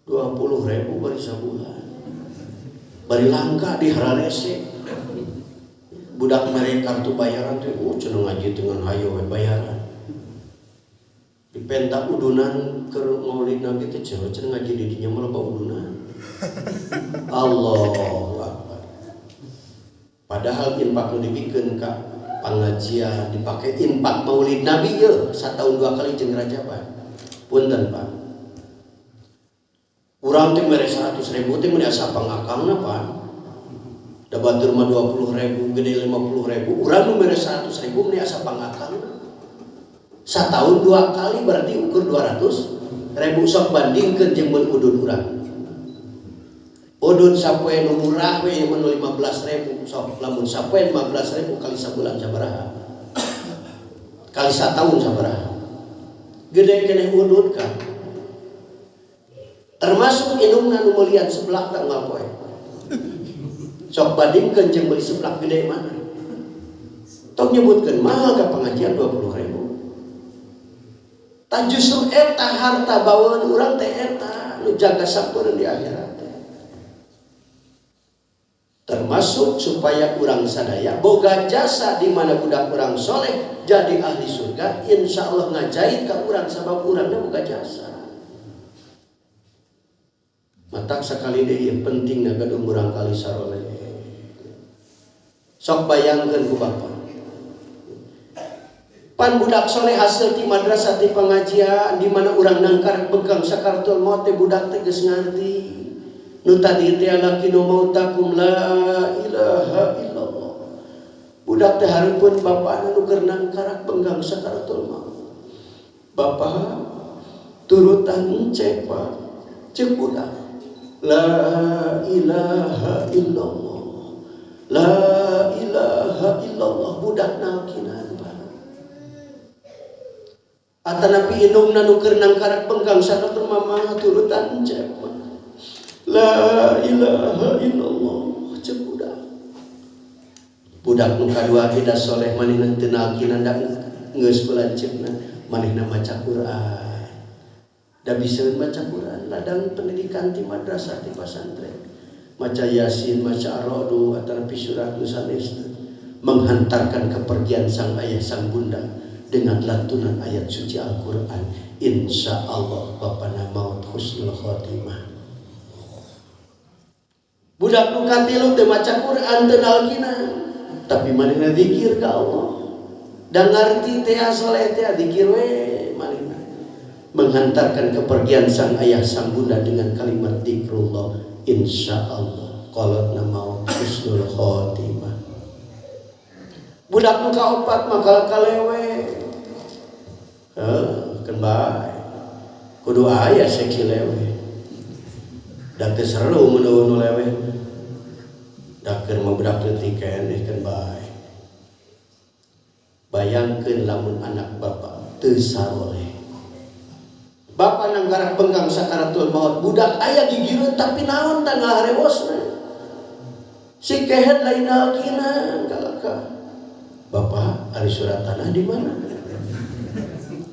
20.000 bari sabulan. Bari langka di hararese. Budak mere kartu bayaran teh cenah ngaji dengan hayo we bayaran. Dipenta udunan keur maulid Nabi teh cenah ngaji di dinya mah loba udunan. Allahu Akbar. Padahal infak nu dibikeun ka pangajian dipake infak maulid Nabi ye satahun 2 kali jeung Rajaban. Punten Pak. Urang teh mere 100.000 teh mun asa pangakangna Pak. Da batur mah 20.000 gede 50.000, urang nu mere 100.000 mun asa pangakangna. Satahun 2 kali berarti ukur 200.000 sok bandingkeun jeung mun udud urang. Udud sapoe nu murah we mun 15.000 sok lamun sapoe 15.000 kali sabulan sabaraha? Kali satahun sabaraha? Gede keneh udud kan. Termasuk indungna nu meulian seblak tak unggal poe. Sok bandingkeun jeung meuli seblak gede mana? Tong nyebutkeun mahal ka pengajian 20.000. Tah justru eta harta bawaan urang teh eta nu jaga sampeureun di akhirat teh. Termasuk supaya urang sadaya boga jasa di mana budak urang soleh jadi ahli surga, insya Allah ngajait ka urang sabab urangna boga jasa. Matak sakali deui ieu pentingna gaduh murang kali saroleh. Sok bayangkeun ku bapa. Pan budak soleh hasil ti madrasah ti pengajian di mana urang nangkar pegang sakaratul maut teh budak teh geus ngarti. Nu tadi teh laki nu mautakum la ilaha illallah. Budak teh hareupeun bapana nu keur nangkarak pegang sakaratul maut. Bapa turutan cek Pak. Cek budak. La ilaha illallah. La ilaha illallah budak nalkinan Pak. Atanapi indungna nu keur nangkarak penggang sanatur mama turutan cek Pak. La ilaha illallah cek budak. Budak nu kadua beda soleh manehna teu nalkinan da geus belanceukna manehna maca Quran. Da bisa maca Quran ladang pendidikan ti madrasah ti pasantren. Maca Yasin, maca Ar-Ra'du atanapi surat nu sanesna menghantarkan kepergian sang ayah sang bunda dengan lantunan ayat suci Al-Quran. Insya Allah bapana maut husnul khotimah. Budak nu katilu teu maca Quran teu nalkinan, tapi manehna zikir ka Allah. Da ngarti teh soleh teh zikir we manehna. Menghantarkan kepergian sang ayah sang bunda dengan kalimat zikrullah. Insya Allah kolotna maut husnul khotimah. Budak nu kaopat mah kalewe. Heuh, keun bae. Kudu aya seksi lewe. Da teu seru mun nu lewe. Da keur mah budak leutik keneh keun bae. Bayangkeun lamun anak bapak teu saroleh. Bapak nanggarak penggang sakaratul maut, budak aya gigireun tapi naon tah ngaharewosna. Si kehed lain alkina kalaka. Bapak, ari surat tanah di mana?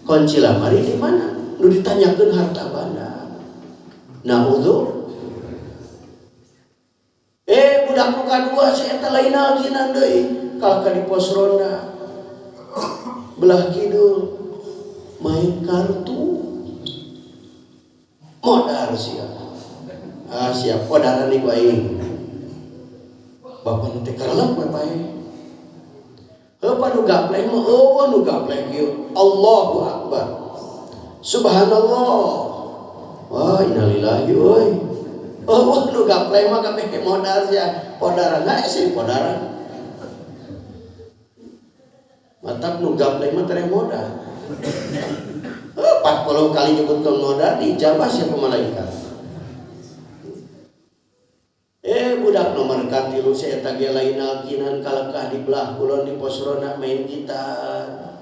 Kunci lamari di mana? Nu ditanyakeun harta banda. Naudzu. Budak nu kadua si eta lain alkinan deui, kalaka di pos ronda. Belah kidul main kartu. Modar siap. Ah siap podaran iku aing. Bapak nu teh karelep we pae. Heuh nu gapleh mah eueuh nu gapleh kieu. Allahu Akbar. Subhanallah. Wah innalillahi euy. Eueuh nu gapleh mah kabeh modar sia. Podaran na sih podaran. Matak nu gapleh mah tereh modar. 40 kali nyebutkan modar dijabah siapa malaikat. Budak nomor katilu si eta ge lain alkinan kalakah di belah kulon di pos ronda main gitar.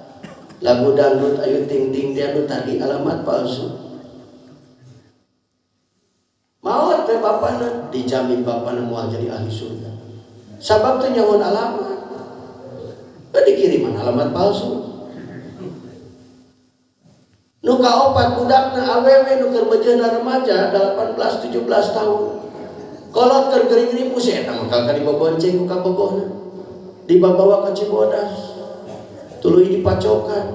Lagu dangdut ayu ting ting teh anu tadi alamat palsu. bapana, dijamin bapana moal jadi ahli surga. Sabab teh nyahoan alamat. Dikiriman alamat palsu. Nu kaopat budakna awewe nu keur bejeuna remaja 18 17 tahun. Kolot keur gering ripu si eta mah kalka dibobonceng ku kabogohna. Dibabawa ka Cibodas. Tuluy dipacokan.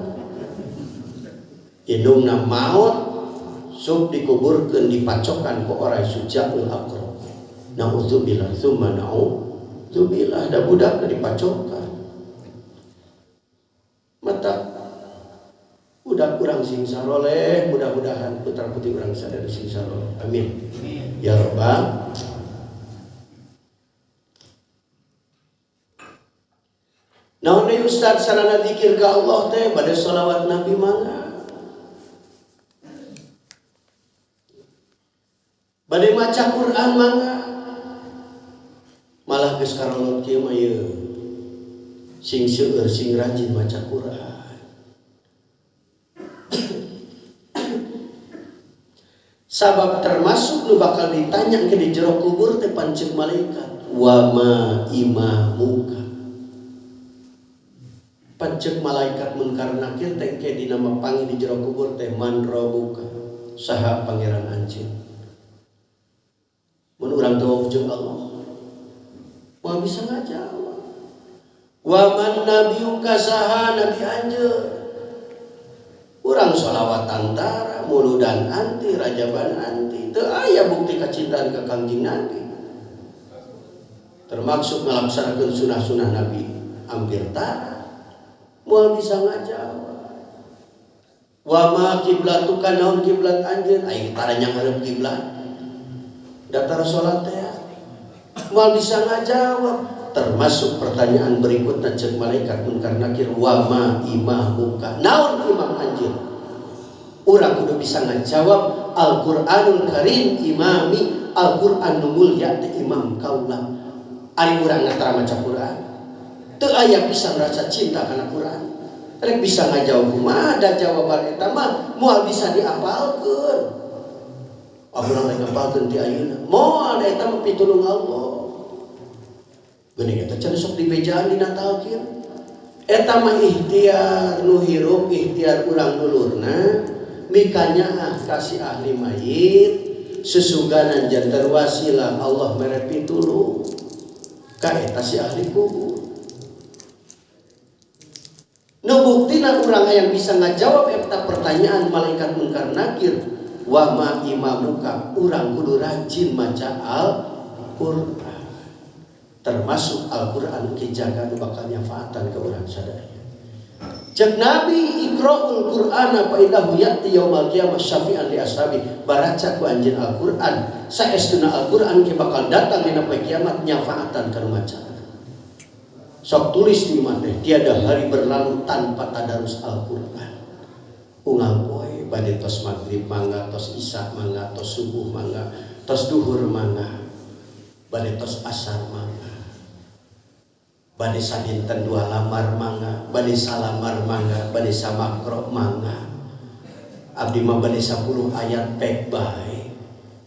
Indungna maot sub dikuburkeun dipacokan ku orai sujaul aqrab. Nauzubillah tsumma nauzubillah da budakna dipacokan. Mata budak urang sing saroleh, mudah-mudahan putra putri urang sadaya sing saroleh. Amin. Ya rabbal. Naon deui Ustaz sarana zikir ka Allah teh bade sholawat Nabi mangga. Bade maca Quran mangga. Malah geus karolot kieu mah ieu. Sing seueur sing rajin maca Quran. Sabab termasuk nu bakal ditanya ke di jero kubur teh pancek malaikat wa ma imamuka. Pancek malaikat munkar nakir teh ke dina mapangi di jero kubur teh man robuka saha pangeran anjeun. Mun urang tawaf jeung Allah moal bisa ngajawab. Wa man nabiyuka saha nabi anjeun. Urang sholawat antara muludan anti rajaban anti teu aya bukti kacintaan ka Kangjeng Nabi. Termasuk ngalaksanakeun sunah-sunah Nabi hampir tara. Moal bisa ngajawab. Wa ma kiblatuka naon kiblat anjeun aing tara nyanghareup kiblat. Datar salat teh moal bisa ngajawab. Termasuk pertanyaan berikutnya cek malaikat munkar nakir wa ma imamuka naon imam anjeun. Urang kudu bisa ngajawab Al-Qur'anul Karim imami, Al-Qur'an nu mulya teh imam kaula. Ari urang tara maca Quran teu aya pisan rasa cinta kana Quran. Rek bisa ngajawab kumaha da jawaban eta mah moal bisa diapalkeun. Urang rek ngapalkeun ti ayeuna moal da eta mah pitulung Allah. Geuning eta can sok dibejaan dina talqin. Eta mah ikhtiar nu hirup, ikhtiar urang dulurna mikanyaah ka si ahli mayit susuganan janten wasilah Allah mere pitulung ka eta si ahli kubur. Nu buktina urang hayang bisa ngajawab eta pertanyaan malaikat munkar nakir wa ma imamuka, urang kudu rajin maca Al-Qur'an. Termasuk Al-Qur'an ke jaga nu bakal nyafaatan ke urang sadaya. Cek Nabi iqra'ul Qur'ana fa innahu ya'ti yaumal qiyamah syafi'an li ashabi. Baraca ku anjeun Al-Qur'an, saestuna Al-Qur'an ke bakal datang dina poe kiamat nyafaatan ka nu maca. Sok tulis di mana tiada hari berlalu tanpa tadarus Al-Qur'an. Unggal poe bade tos magrib mangga, tos isya mangga, tos subuh mangga, tos duhur mangga, bade tos asar mangga, bade sadinten dua lamar mangga, bade salamar mangga, bade samakro mangga. Abdi mah bade 10 ayat pek bae,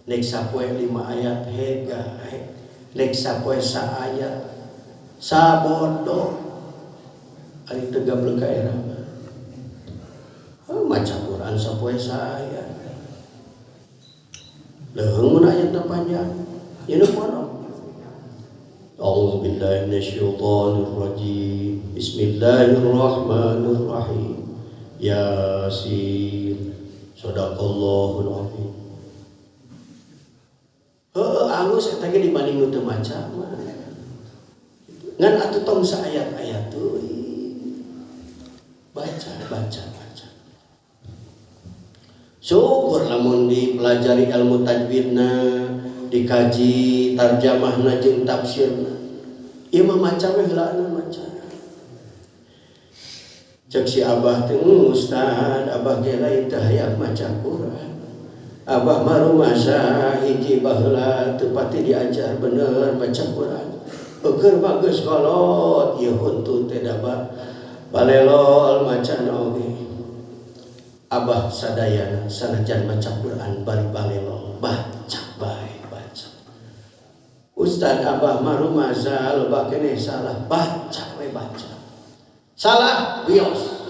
nek sapoe 5 ayat hegae, nek sapoe sa ayat sabodo. Ari teu gablek ka era mah. Maca Quran sapoe sa ayat. Leuheung mun ayatna panjang, ieu nu pondok. A'udzu billahi minasyaitonir rajim. Bismillahirrahmanirrahim. Yasin. Shadaqallahul azim. Heueuh alus eta ge dibanding nu teu maca mah. Ngan atuh tong saayat-ayat teuing. Baca, baca, baca. Syukur lamun dipelajari ilmu tajwidna, dikaji tarjamahna jeung tafsirna. Ieu mah maca we heulaana maca. Cek si abah teh, Ustaz, abah ge lain teu hayang maca Quran. Abah mah rumasa hiji baheula teu pati diajar bener maca Quran. Eukeun mah geus kolot ieu huntu teh da balelol macana oge. Abah sadayana sanajan maca Quran bari balelol, baca bae baca. Ustad abah mah rumasa loba keneh salah, baca we baca. Salah wios.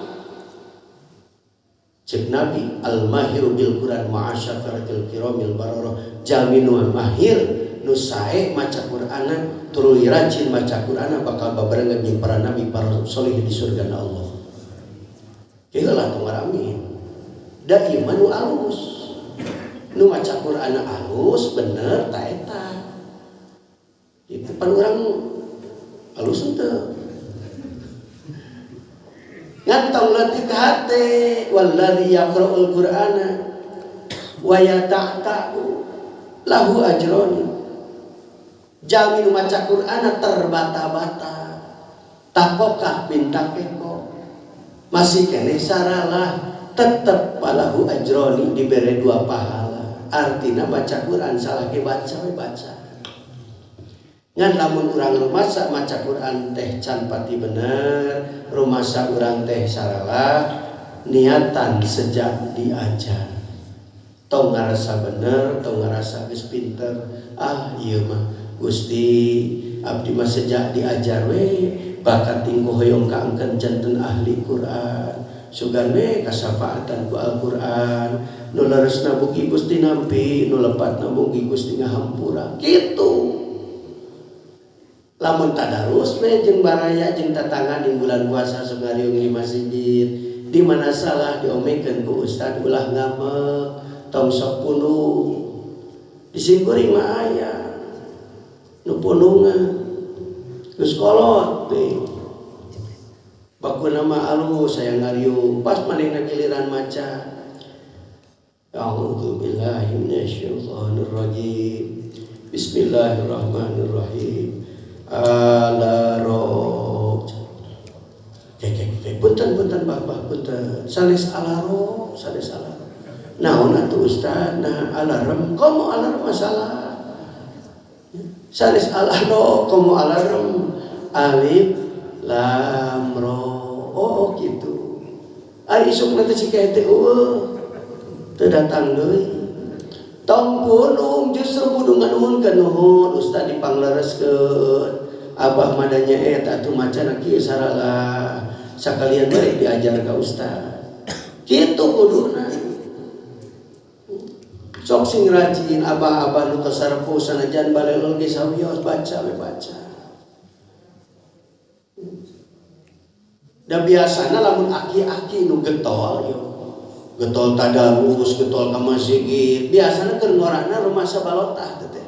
Cek Nabi al-mahiru bil Quran ma'asyafaratil kiramil bararah, jalmi nu mahir nu sae maca Qur'ana tuluy rajin maca Qur'ana bakal babarengan jeung para nabi para soleh di surga Allah. Heula tong ngaramin. Da ieu mah nu alus. Nu maca Qur'ana alus bener ta eta. Itu pan urang alus henteu. Ngan tong leutik hate walladzi yaqra'ul Qur'ana wa yata'ta'u lahu ajroni. Jalmi nu maca Qur'ana terbata-bata, takokah pintakeko, masih keneh saralah, tetep palahu ajroni dibere dua pahala. Artina baca Qur'an salah ke baca we baca. Ngan lamun urang rumasa maca Qur'an teh can pati bener, rumasa urang teh saralah, niatan sejak diajar. Tong ngarasa bener, tong ngarasa geus pinter. Ah ieu mah Gusti abdi mah sejak diajar we bakat tingko hoyong kaangkeun janten ahli Quran. Sugan we kasafaatan ku Al-Quran. Nu leresna bugi Gusti nampi, nu lepatna bugi Gusti ngahampura. Kitu. Lamun tadarus we jeung baraya jeung tatangga di bulan puasa sok ngariung di masjid, di mana salah diomekeun ku ustad ulah ngamek, tong sok pundung. Di simkuring mah aya nu pundungan geus kolot teh. Bakuna mah alus saya ngariung pas manehna giliran maca. A'udzu billahi minasyaitonir rajim. Bismillahirrahmanirrahim. Alaro kek punten punten bah punten sanes alaro sanes alaro naon atuh ustad nah alarm komo alarm masalah sanes alaro komo alarm alif lam ro oh gitu ari isukna teh cik teh eueuh teu datang deui tong pundung justru kudu nganuhunkeun nuhun ustad dipanglereskeun abah madanya eta atuh macana kieu saralah sakalian bari diajar ka ustad kitu kuduna sok sing rajin abah-abah nu tasarrufu sanajan balelol ge sawios baca we baca da biasana lamun aki-aki nu getol yo getol tadarus, getol ka masjid, biasana keur ngorana rumasa balotah teh.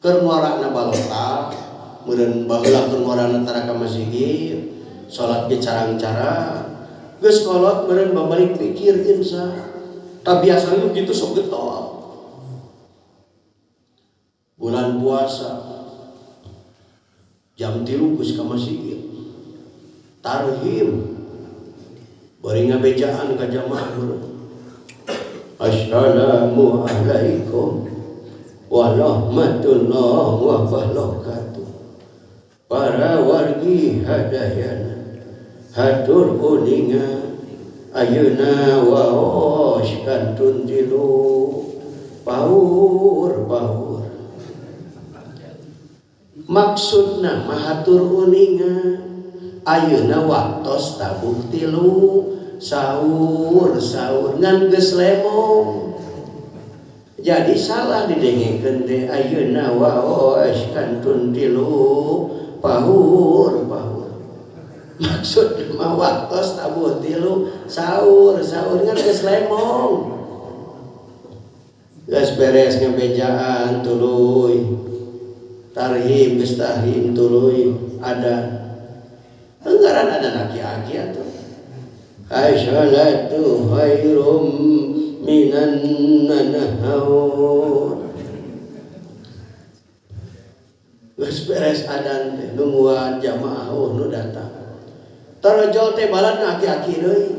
Keur ngorana balotah, meureun baheula keur ngorana tara ka masjid, salat ge carang-carang. Geus kolot meureun babalik pikir insya. Ta biasana nu kitu sok getol. Bulan puasa jam 3 geus ka masjid. Tarhim bari ngabejaan ka jamaah. Assalamualaikum warahmatullahi wabarakatuh. Para wargi hadayana hatur uninga ayeuna waos kantun tilu paur paur. Maksudna mah hatur uninga ayeuna waktos tabuh tilu sahur sahur ngan geus lemong. Jadi salah didengekeun teh ayeuna waos kantun tilu pahur pahur. Maksud mah waktos tabuh tilu sahur sahur ngan geus lemong. Geus beres ngebejaan tuluy tarhim geus tarhim tuluy ada anggaran ada aki-aki atuh. Assalatu khairum minan nahur. Geus beres adan teh nungguan jamaah oh nu datang. Tarojol teh baladna aki-aki deui.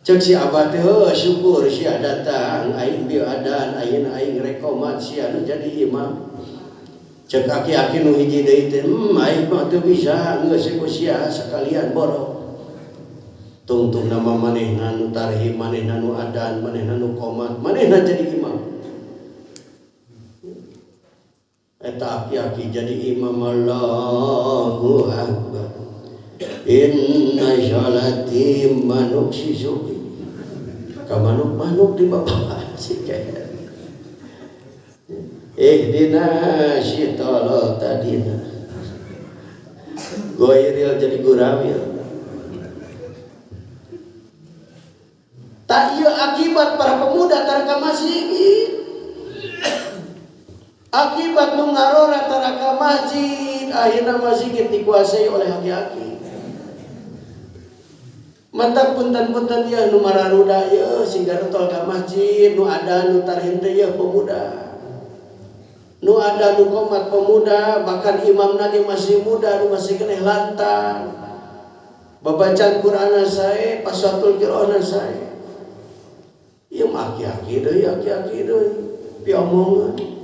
Ceuk si abah teh heuh syukur sia datang aing bieu adan ayeuna aing rek komat sia nu jadi imam. Cek aki-aki nu hiji deui teh aing mah teu bisa geus ku sia sakalian borok. Tungtung nama manehna nu tarhim, manehna nu adan, manehna nu qomat, manehna jadi imam. Eta aki-aki jadi imam Allahu Akbar. Inna sholati manuk sisuki. Ka manuk-manuk di bapak si kayak. Ihdina syitala tadina. Goiril jadi gurawil. Tak iya akibat para pemuda taraka masjid. Akibat mengarora taraka masjid, akhirnya masjid dikuasai oleh aki-aki. Mata punten-punten ya nu mararuda ya sehingga tol ka masjid nu ada nu tarhim teh ya pemuda. Nu ada nu komat pemuda, bahkan imam nage masih muda nu masih keneh lantang. Babacaan Qur'an sae, pasatul qira'na sae. Ieu mah aki-aki deui, aki-aki deui, piomongan.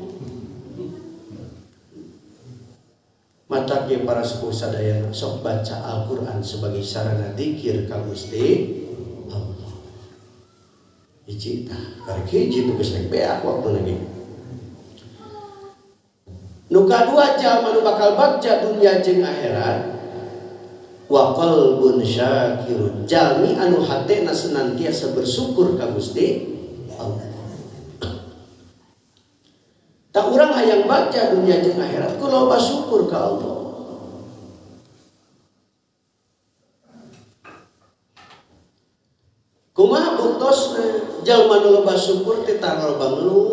Mata ke para sepuh sadayana sok baca Al-Qur'an sebagai sarana zikir ka Gusti Allah. Hiji tah, karek hiji tuh geus rek beak waktuna ge. Nu kadua jalma nu bakal bagja dunya jeung akhirat wa qalbun syakirun, jalmi anu hatena senantiasa bersyukur ka Gusti Allah. Tak urang hayang bagja dunya jeung akhirat ku loba syukur ka Allah. Kumaha buktosna jalma nu loba syukur teh tara loba ngeluh.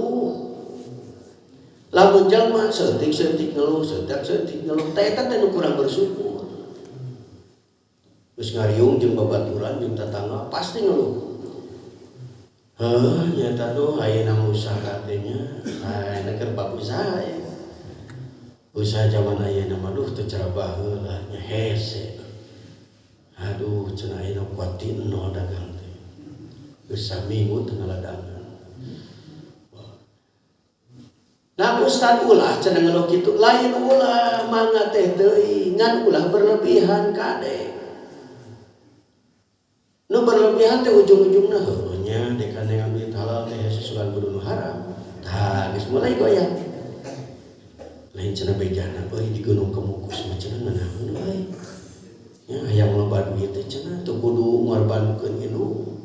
Lamun jalma seutik-seutik ngeluh, seutik-seutik ngeluh, teh eta teh nu kurang bersyukur. Geus ngariung jeung babaturan jeung tatangga pasti ngeluh. Heuh nyata duh ayeuna usaha teh nya, ayeuna keur bab usaha ya. Usaha zaman ayeuna mah duh teu cara baheula nya hese. Aduh cenah ayeuna kuat ti nol dagang teh. Geus saminggu teu ngaladangan. Nah ustad ulah cenah ngeluh kitu, lain ulah mangga teh teuing ngan ulah berlebihan kade. Nu berlebihan teh ujung-ujungna heuh nya dekan ngambil halal teh susulan kudu nu haram. Tah geus mulai goyang. Lain cenah bejana euy di Gunung Kemukus mah cenah ngeunaheun euy. Nya hayang loba duit teh cenah teu kudu ngorbankeun indung.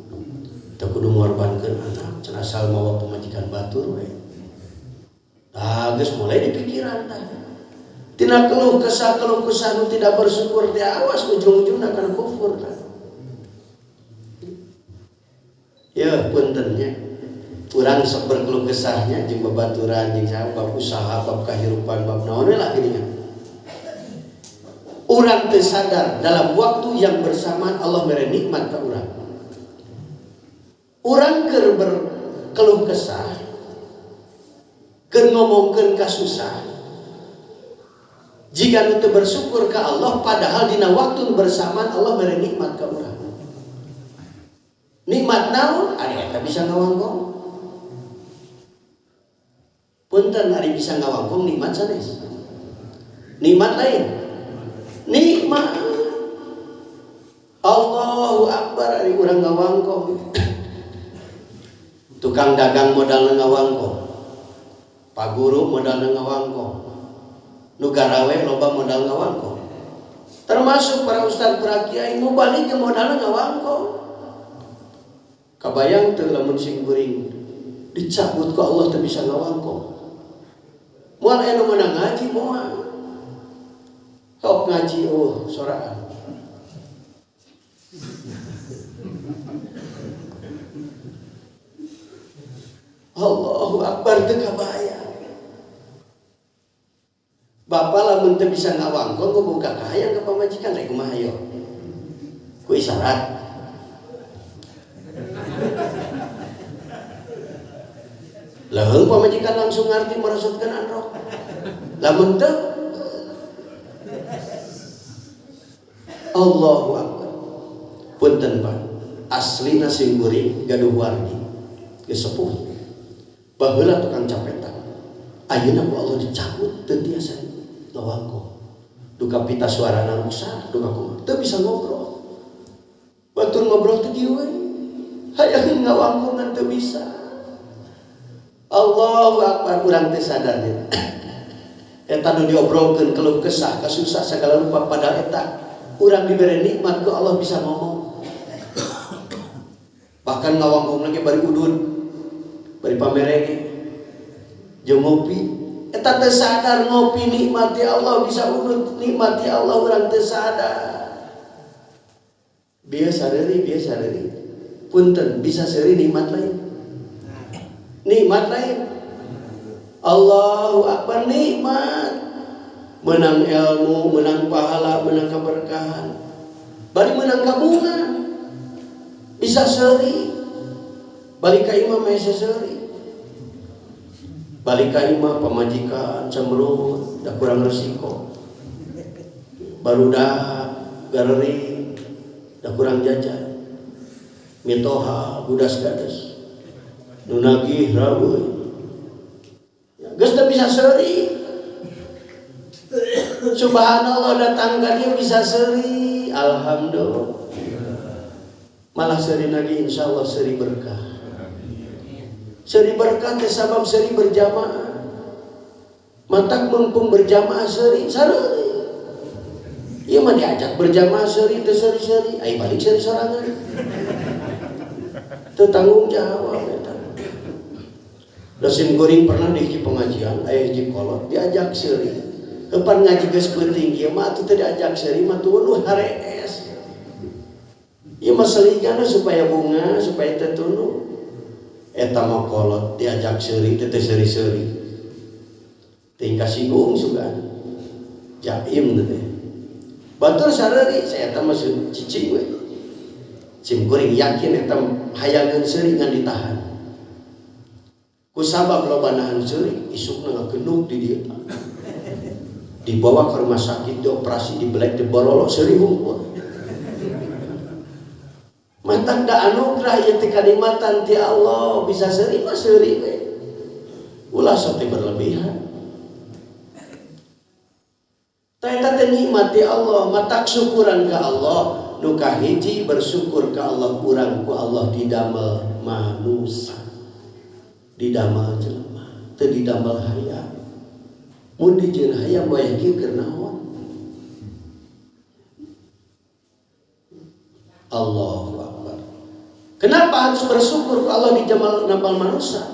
Teu kudu ngorbankeun anak, cenah asal mawa pamajikan batur we. Tah geus mulai dipikiran tah. Tina keluh kesah nu tidak bersyukur teh awas ujung-ujungna kana kufur tah. Ya puntennya urang sok berkeluh kesahnya jeung babaturan jeung saha bab usaha bab kahirupan bab naon we lah geuningan. Urang teu sadar dalam waktu yang bersamaan Allah mere nikmat ka urang. Urang keur berkeluh kesah, keur ngomongkeun kasusah. Jika nu teu bersyukur ka Allah padahal dina waktu bersamaan Allah mere nikmat ka urang. Nikmat naon? Ari eta bisa ngawangkong. Punten ari bisa ngawangkong nikmat sanes. Nikmat lain. Nikmat. Allahu Akbar ari urang ngawangkong. Tukang dagang modalna ngawangkong. Pak guru modalna ngawangkong. Nu garawe loba modal ngawangkong. Termasuk para ustad, para kiai mubalig ge modalna ngawangkong. Kabayang teu lamun sing kuring dicabut ku Allah teu bisa ngawangkong. Moal aya nu meunang ngaji moal. Sok ngaji eueuh soraan. Allahu Akbar teu kabayang. Bapak lamun teu bisa ngawangkong ku buka kahayang ka pamajikan rek kumaha yo. Ku isyarat. Lalu pamajikan langsung ngerti merasutkan anrok. Lamun teu Allahu Akbar. Punten Pak, aslina sing kuring gaduh wargi. Geus sepuh. Baheula tukang capetan. Ayeuna ku Allah dicabut teu tiasa ngawangkong. Duka pita suarana rusak, duka kumaha. Teu bisa ngobrol. Batur ngobrol teu kieu we. Hayang ngawangkongan teu bisa. Allahu Akbar urang teh sadar nya. Eta nu diobrolkeun keluh kesah kasusah segala rupa padahal eta urang dibere nikmat ku Allah bisa ngomong. Bahkan ngawangkong lagi bari udud, bari pamerege, jeung ngopi. Eta teu sadar ngopi nikmati Allah bisa udud nikmati Allah urang teu sadar. Biasa deui, biasa deui. Punten bisa seuri nikmat lain. Nikmat lain. Allahu Akbar nikmat. Menang ilmu, menang pahala, menang keberkahan. Bari menang kabungan. Bisa seuri. Balik ka imah mah seuri. Balik ka imah pamajikan cemberut, da kurang resiko. Barudak garering, da kurang jajan. Mitoha budas gades. Nu nagih raweuh. Geus teu bisa seuri. Subhanallah datang ka dieu bisa seuri. Alhamdulillah. Malah seuri lagi insyaallah seuri berkah. Seuri berkah teh sabab seuri berjamaah. Matak mumpung berjamaah seuri sareuri. Ieu mah diajak berjamaah seuri teu seuri-seuri, ai balik seuri sorangan. Teu tanggung jawab eta. Dosen kuring pernah di hiji pengajian, aya hiji kolot diajak seuri. Kapan ngaji geus peuting ieu mah atuh teu diajak seuri mah tunduh harees. Ieu mah seligana supaya bunga, supaya teu tunduh. Eta mah kolot diajak seuri teu seuri-seuri. Tingkah singgung sugan. Jaim teh. Batur sareuri saya eta mah cicing we. Sim kuring yakin eta hayangeun seuri ngan ditahan. Kusabab loba nahan seuri isukna ngagenuk di dieu. Dibawa ke rumah sakit, dioperasi, dibelek, diborolok seuri hungkul. Matak da anugerah ieu teh kanikmatan ti Allah bisa seuri mah seuri we. Ulah sok teh berlebihan. Tah eta teh nikmat ti Allah, matak syukuran ka Allah. Nu kahiji bersyukur ka Allah urang ku Allah didamel manusia. Didamel jelema, teu didamel hayam. Mun dijieun hayam wayah kieu keur naon? Allahu Akbar. Kenapa harus bersyukur ke Allah di jamal nampal manusia?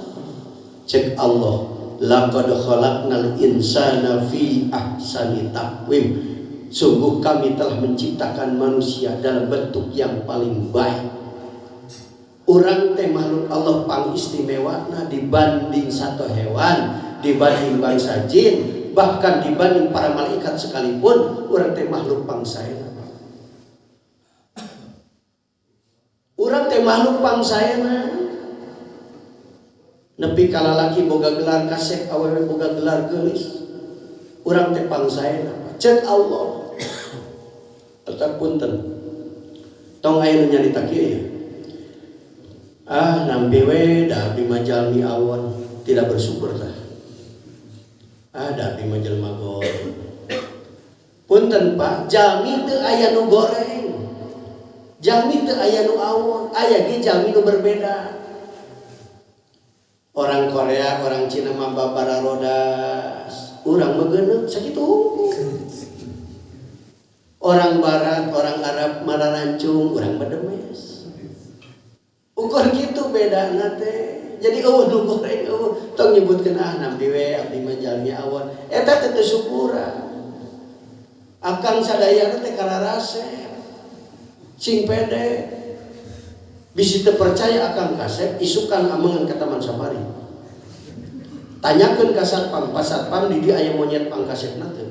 Cek Allah, laqad khalaqnal insana fi ahsani taqwim. Sungguh kami telah menciptakan manusia dalam bentuk yang paling baik. Urang teh makhluk Allah pang istimewana dibanding satu hewan, dibanding bangsa jin, bahkan dibanding para malaikat sekalipun, urang teh makhluk pangsaena. Urang teh makhluk pangsaena. Nepi ka lalaki boga gelar kasep, awewe boga gelar geulis. Urang teh pangsaena. Cek Allah. Tetap punten. Tong aya nu nyarita kieu ya. Ah, nampi we da abdi mah jalmi awon, tidak bersyukur tah. Ah, da abdi mah jelema goreng. Punten Pak, jalmi teu aya nu goreng. Jalmi teu aya nu awon, aya ge jalmi nu berbeda. Orang Korea, orang Cina mah babararodas, urang mah geuneuk sakitu hungkul. Orang Barat, orang Arab mararancung, urang mah demes. Ukur kitu bedana teh. Jadi eueuh nu goreng eueuh tong nyebutkeun ah nampi we abdi mah jalmi awon. Eta teh teu syukuran. Akang sadayana teh kararasep. Sing pede. Bisi teu percaya akang kasep isukan amengan ka Taman Safari. Tanyakeun ka satpam, pa satpam di dieu aya monyet pangkasepna teh.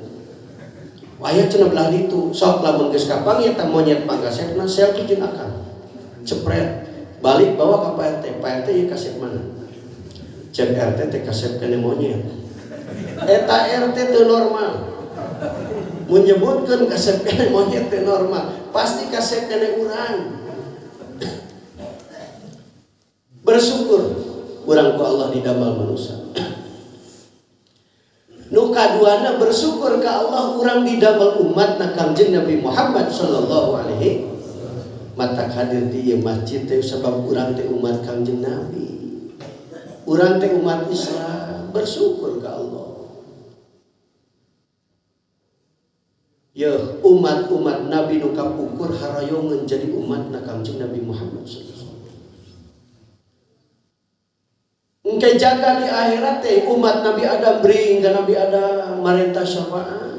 Aya cenah belah ditu. Sok lamun geus kapanggih eta monyet pangkasepna selfie jeung akang. Cepret. Balik bawa ke Pak RT. Pak RT ieu kasep mana? Cek RT teh kasep kene monyet. Eta RT teu normal. Mun nyebutkeun kasep kene monyet teu normal, pasti kasep kene urang. Bersyukur urang ku Allah didamel manusia. Nu kaduana bersyukur ka Allah urang didamel umat na Kangjeng Nabi Muhammad sallallahu alaihi. Matak hadir di ieu masjid teh sabab urang teh umat Kangjeng Nabi. Urang teh umat Islam, bersyukur ka Allah. Ya, umat-umat Nabi nu kapungkur harayongeun jadi umatna Kangjeng Nabi Muhammad sallallahu alaihi wasallam. Engke jaga di akhirat teh umat Nabi Adam bring ka Nabi Adam marenta syafaat.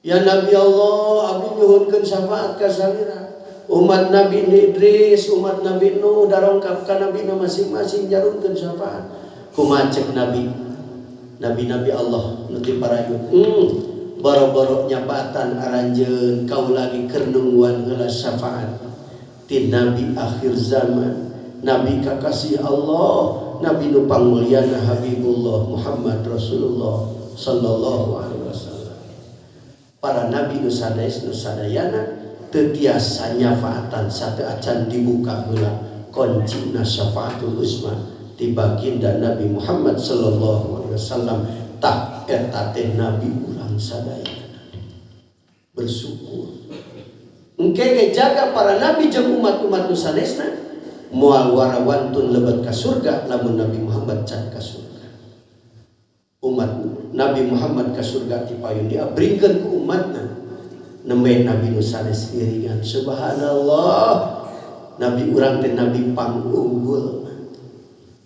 Ya Nabi Allah, abdi nyuhunkeun syafaat ka salira. Umat Nabi Idris, umat Nabi Nuh darongkap ka Nabi masing-masing jarunkeun syafaat. Kumaha cek Nabi? Nabi-nabi Allah nu ti parayun. Boro-boro nyapatan aranjeun kaula lagi keur nungguan heula syafaat ti Nabi akhir zaman, Nabi kakasih Allah, Nabi nu pangmulyana Habibullah Muhammad Rasulullah sallallahu alaihi wasallam. Para nabi nu sanes nu sadayana teu tiasa nyafaatan satu acan dibuka heula kuncina syafaatul uzma ti baginda Nabi Muhammad sallallahu alaihi wasallam. Tah eta teh nabi urang sadayana. Bersyukur. Engke ge jaga para nabi jeung umat-umat nu sanesna moal warawantun lebet ka surga lamun Nabi Muhammad can ka surga. Umat Nabi Muhammad ka surga ti payun diabringkeun ku umatna. Nembe Nabi nu sanes iringan. Subhanallah. Nabi urang teh nabi pangunggul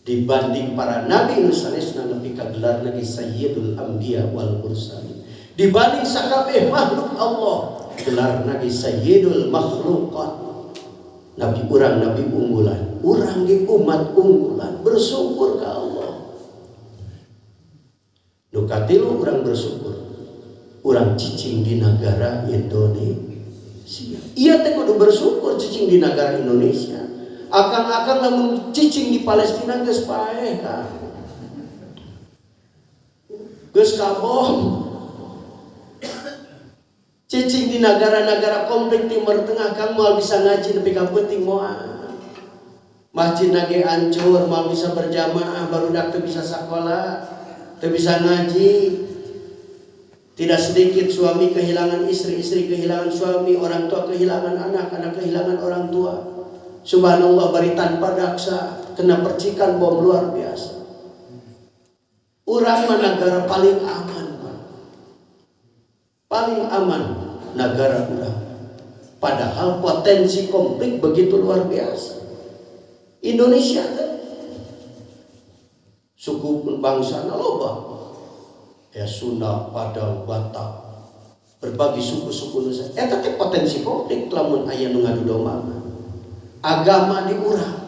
dibanding para nabi nu sanesna nepi ka gelarna ge Sayyidul Anbiya wal Mursalin. Dibanding sakabeh makhluk Allah gelarna ge Sayyidul Makhluqat. Nabi urang nabi unggulan, urang ge umat unggulan, bersyukur ka Allah. Nu katilu urang bersyukur, urang cicing di negara Indonesia. Iya teh kudu bersyukur cicing di negara Indonesia. Akang-akang lamun cicing di Palestina geus paeh ka. Geus kabom. Cicing di negara-negara konflik Timur Tengah kang moal bisa ngaji nepi ka peuting moal. Masjid nage hancur, moal bisa berjamaah, barudak teu bisa sakola, teu bisa ngaji. Tidak sedikit suami kehilangan istri, istri kehilangan suami, orang tua kehilangan anak, anak kehilangan orang tua. Subhanallah, bari tanpa daksa, kena percikan bom luar biasa. Urang mah negara paling aman, Pak. Paling aman negara urang. Padahal potensi konflik begitu luar biasa. Indonesia kan suku bangsa loba. Ya Sunda, Padang, Batak, berbagai suku-suku Nusa. Eta teh potensi konflik lamun aya nu ngadu domba. Agama di urang.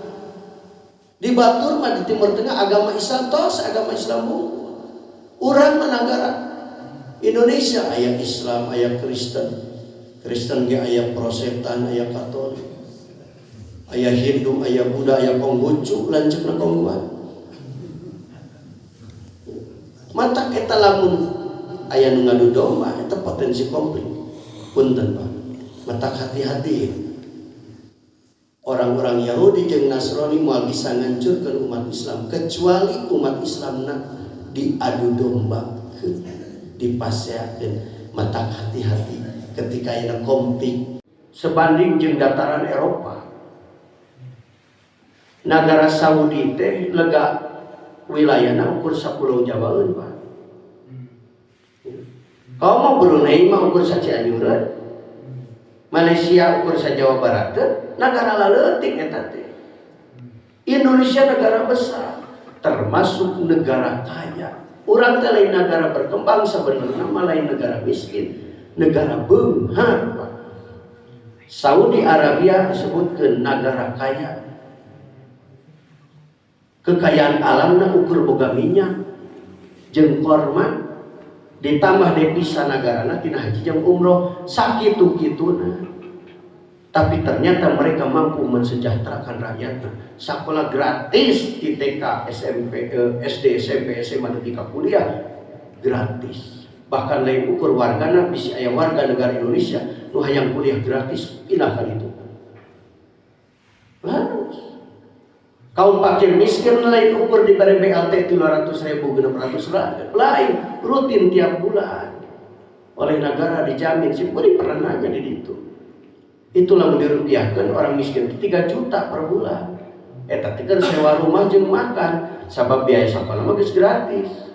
Di batur mah di Timur Tengah agama Islam tos, agama Islam unggul. Urang mah negara Indonesia aya Islam, aya Kristen. Kristen ge aya Protestan, aya Katolik. Aya Hindu, aya Buddha, aya Konghucu, lanceukna Konghuan. Mata eta lamun aya nu ngadu domba eta potensi konflik. Punten Pak. Matak hati-hati. Orang-orang Yahudi jeung Nasrani moal bisa ngancurkeun umat Islam kecuali umat Islamna diadu domba, dipaseakeun. Matak hati-hati ketika aya konflik sebanding jeung dataran Eropa. Negara Saudi teh lega wilayahna ukur sapulau Jawaeun Pak. Kalau mau Brunei mah ukur sacianjureun, Malaysia ukur sa Jawa Barat teh, negara laleutik eta teh. Indonesia negara besar, termasuk negara kaya. Urang teh lain negara berkembang sebenarnya mah lain negara miskin, negara beunghar Pak. Saudi Arabia disebutkeun negara kaya. Kekayaan alamna ukur boga minyak jeung korma ditambah devisa negarana tina haji jeung umroh sakitu-kituna. Tapi ternyata mereka mampu mensejahterakan rakyatnya. Sekolah gratis di TK, SMP, SD, SMP, SMA, nepi ka kuliah gratis. Bahkan lain ukur wargana bisi aya warga negara Indonesia nu hayang kuliah gratis pindah ka ditu. Harus. Kaum fakir miskin lain ukur diberi BLT 300.000, 600 lain rutin tiap bulan oleh negara dijamin. Si kuring pernah nanya di ditu. Itulah dirupiahkan orang miskin itu 3 juta per bulan. Eta teh keur sewa rumah jeung makan, sabab biaya sekolah mah geus gratis.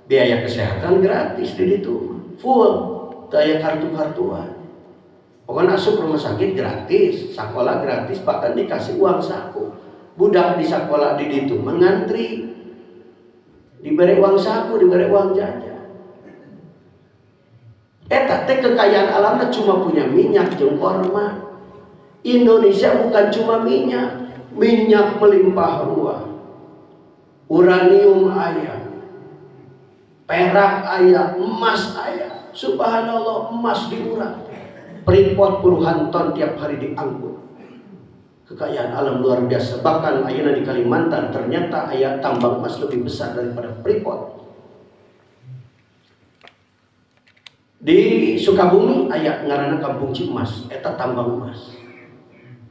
Biaya kesehatan gratis di ditu, full. Teu aya kartu-kartuan. Pokoknya asup rumah sakit gratis, sekolah gratis, bahkan dikasih uang saku. Budak di sekolah di ditu mengantri, diberi uang saku, diberi uang jajan. Eta teh kekayaan alamnya cuma punya minyak jeung korma. Indonesia bukan cuma minyak, minyak melimpah ruah. Uranium aya, perak aya, emas aya. Subhanallah, emas di urang. Freeport puluhan ton tiap hari diangkut. Kekayaan alam luar biasa. Bahkan ayeuna di Kalimantan ternyata aya tambang emas lebih besar daripada Freeport. Di Sukabumi aya ngaranna Kampung Cimas, eta tambang emas.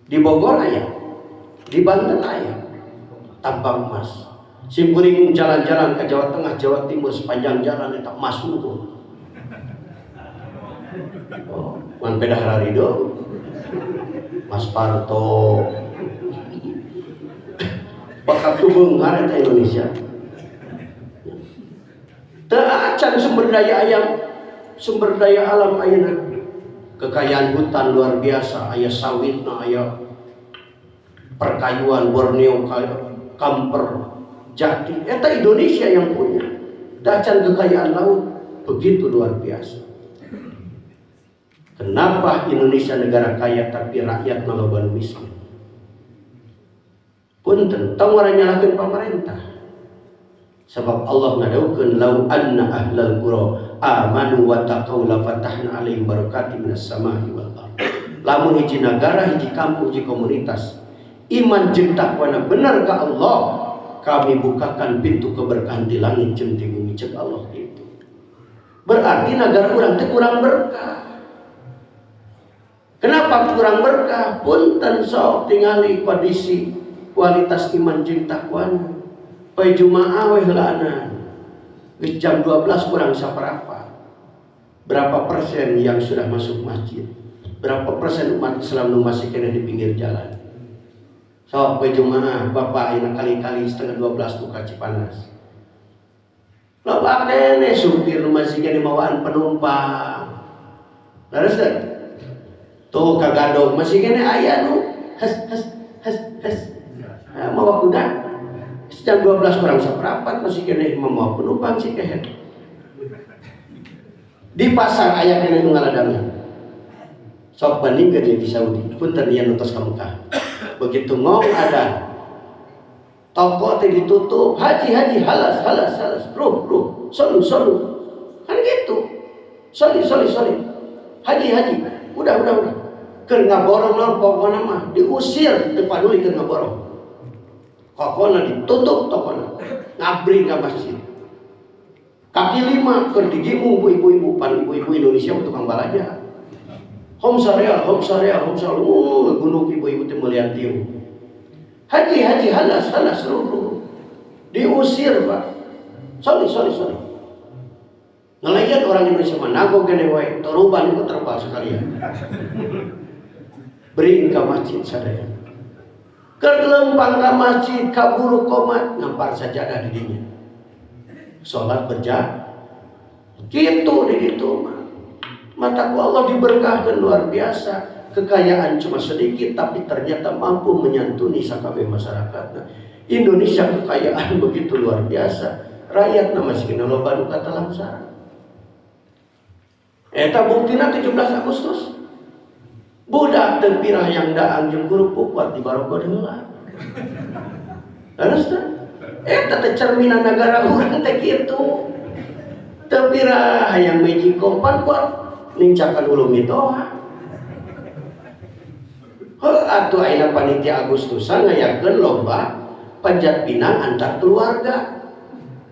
Di Bogor aya, di Banten aya tambang emas. Simkuring jalan-jalan ke Jawa Tengah, Jawa Timur, sepanjang jalan eta emas unggul. Oh, man pedah rarido. Mas Parto. Bakal tuh beunghar eta Indonesia. Teu acan sumber daya ayam, sumber daya alam ayeuna. Kekayaan hutan luar biasa, aya sawitna, aya perkayuan Borneo, kamper, jati. Eta Indonesia yang punya. Dacan kekayaan laut begitu luar biasa. Kenapa Indonesia negara kaya tapi rakyat loba nu miskin? Punten, tong urang nyalahkeun pemerintah. Sebab Allah ngadawuhkeun lau anna ahlal qura amanu wa taqau la fatahna alaihim barakatin minas samai wal ard. Lamun hiji nagara, hiji kampung, hiji komunitas iman jeung takwana bener ka Allah, kami bukakan pintu keberkahan di langit jeung di bumi, cek Allah gitu. Berarti negara urang teh kurang berkah. Kenapa kurang berkah? Punten sok tingali kondisi kualitas iman jeung takwana. Poe Jumaah we heulaanan. Geus jam 12 kurang saperapat. Berapa persen yang sudah masuk masjid? Berapa persen umat Islam nu masih kena di pinggir jalan? Sok poe Jumaah bapak ayeuna kali-kali setengah 12 buka Cipanas. Loba keneh supir nu masih kena mawaan penumpang. Leres teh? Tuh kagadog masih kena aya nu hes hes hes hes. Nah, mawa kuda. Jam 12 kurang seperempat masih kena membawa penumpang sih kehed. Di pasar aya kena nu ngaladangan. Sok bandingkeun di Saudi, punten ieu nu tos ka Mekah. Begitu ngong ada toko teh ditutup, haji haji halas halas halas, ruh ruh, solu solu. Kan gitu. Soli soli soli. Haji haji, udah udah udah. Keur ngaborong naon pokona mah diusir teu paduli keur ngaborong. Pokona ditutup tokona. Ngabri ka masjid. Kaki lima keur digimung ku ibu-ibu, pan ibu-ibu Indonesia tukang balaja. Home syariah, home syariah, home syariah. Gunung ibu-ibu teh meulian tiung. Haji haji halas halas ruh ruh. Diusir, Pak. Sorry sorry sorry. Ngelihat orang Indonesia mah nagog gede wae, toruban itu terbal sekalian. Beri ke masjid sadaya. Keur lempang ka masjid kaburu komat ngampar sajadah di dinya. Salat berjamaah. Gitu di ditu mah. Mata ku Allah diberkahkan luar biasa. Kekayaan cuma sedikit tapi ternyata mampu menyantuni sakabeh masyarakat. Nah, Indonesia kekayaan begitu luar biasa. Rakyat masih kena loba nu katalangsara. Eta buktina 17 Agustus. Budak teu pirah yang daang jeung kerupuk kuat di barogod heula. Leres teh? Eta teh cerminan negara urang teh kitu. Teu pirah hayang magicom pan kuat nincakan ulu mitoha. Heuh atuh ayeuna panitia Agustusan ngayakeun lomba panjat pinang antar keluarga.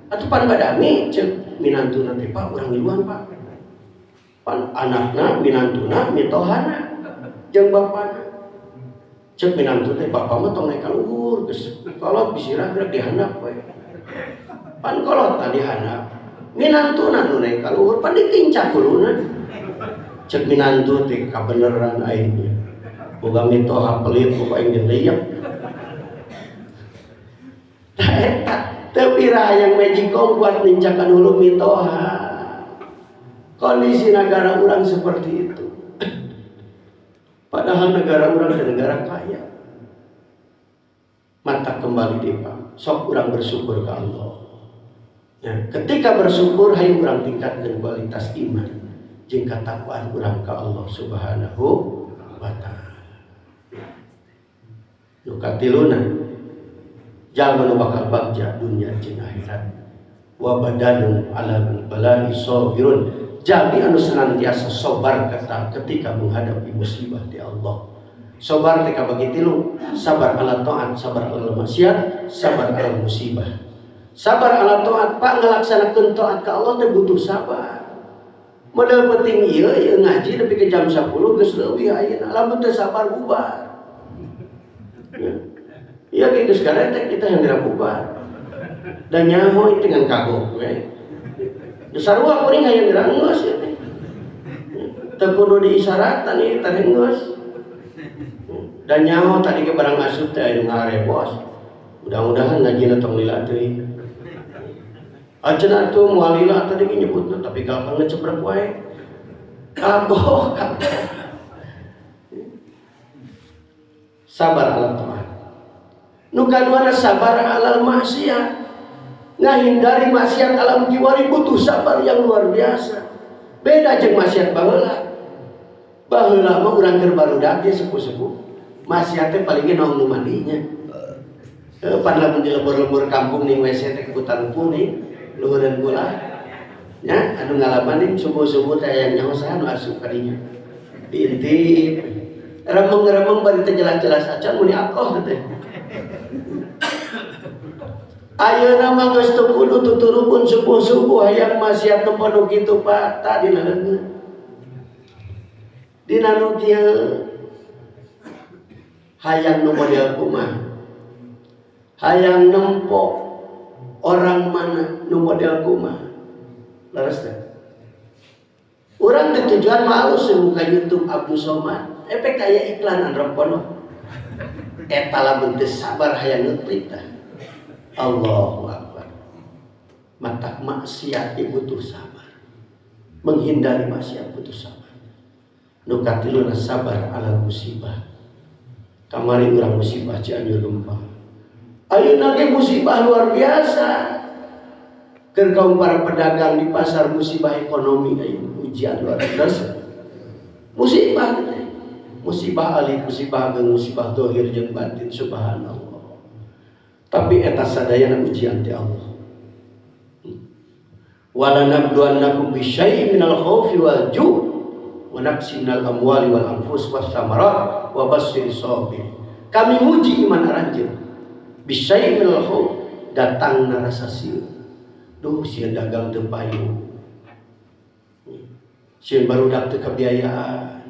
Atuh pan badami ceuk minantuna teh Pak urang ngiluan Pak. Pan anakna minantuna mitohana jeung bapana. Ceuk minantu teh bapa mah tong naik ka luhur geus kolot bisirah geus dihandap we. Pan kolot tadi handap. Minantuna nu naik ka luhur pan ditincak huluna. Ceuk minantu teh kabeneran aing. Boga mitoha pelit boga aing leyep. Tah eta teu pira hayang magicom buat nincakan hulu mitoha. Kondisi negara urang seperti itu. Padahal negara urang adalah negara kaya. Mata kembali di Pak. Sok urang bersyukur ke Allah. Ya, ketika bersyukur, hayu urang tingkatkan kualitas iman jeung katakwaan urang ke Allah Subhanahu wa Ta'ala. Nu katiluna, jalma nu bakal bagja dunia jeung akhirat, wa badanun ala bala'i sabirun, jalmi anu senantiasa sabar kata ketika menghadapi musibah di Allah. Sabar teh kabagi tilu: sabar ala taat, sabar ala maksiat, sabar ala musibah. Sabar ala taat, Pak, ngalaksanakeun taat ka Allah teh butuh sabar. Model penting ieu ieu ngaji nepi ke jam 10 geus leuwih ayeuna. Lamun teu sabar, bubar. Ya. Iya, geus karetek kita yang geura bubar. Dan nyaho itu dengan kagok we. Sarua kuring hayang geura geus ya teh. Teu kudu diisaratan ieu teh geus. Dan nyaho tadi ke barang asup teh aya ngarebos. Mudah-mudahan ngajina tong lila teuing. Acan atuh moal lila tadi ge nyebutna, tapi kalau ngecebrek wae. Kagok. Sabar ala taat. Nu kaduana, sabar alal maksiat. Ngahindari maksiat alam kiwari butuh sabar yang luar biasa. Beda jeung maksiat baheula. Baheula mah urang keur barudak ge, sepuh-sepuh. Maksiat teh paling ge naon nu mandinya. Pan lamun di lembur-lembur kampung ning WC teh kutan kuning, luhureun gula. Ya, anu ngalaman ning subuh-subuh teh aya nyaho saha nu asup ka dinya. Diintip. Remeng-remeng bari teh jelas-jelas acan muni akoh teh. Ayeuna mah geus teu kudu tuturupun subuh-subuh hayang maksiat nempo nu kitu, Pak, tah dina leungeun. Dina nu kieu hayang nu model kumaha? Hayang nempo orang mana nu model kumaha? Leres teh? Urang teh tujuan mah alus buka YouTube Abdul Somad, efek aya iklan Andropono. Eta lamun teu sabar hayang ngeklik tah. Allahu Akbar. Matak maksiat butuh sabar. Menghindari maksiat butuh sabar. Nu katiluna, sabar ala musibah. Kamari urang musibah Cianjur gempa. Ayeuna ge musibah luar biasa. Keur kaum para pedagang di pasar, musibah ekonomi ayeuna, ujian luar biasa. Musibah teh. Musibah alit, musibah ageng, musibah dohir jeung batin, subhanallah. Tapi eta sadayana ujian ti Allah. Wala nabluwannakum bisyai'in minal khaufi wal ju' wa naqsin minal amwali wal anfus was samarat wa basyyiris sabirin. Kami muji iman aranjeun. Bisyai'in minal khauf, datang rasa sieun. Duh, sieun dagang teu payu. Sieun barudak teu kabiayaan.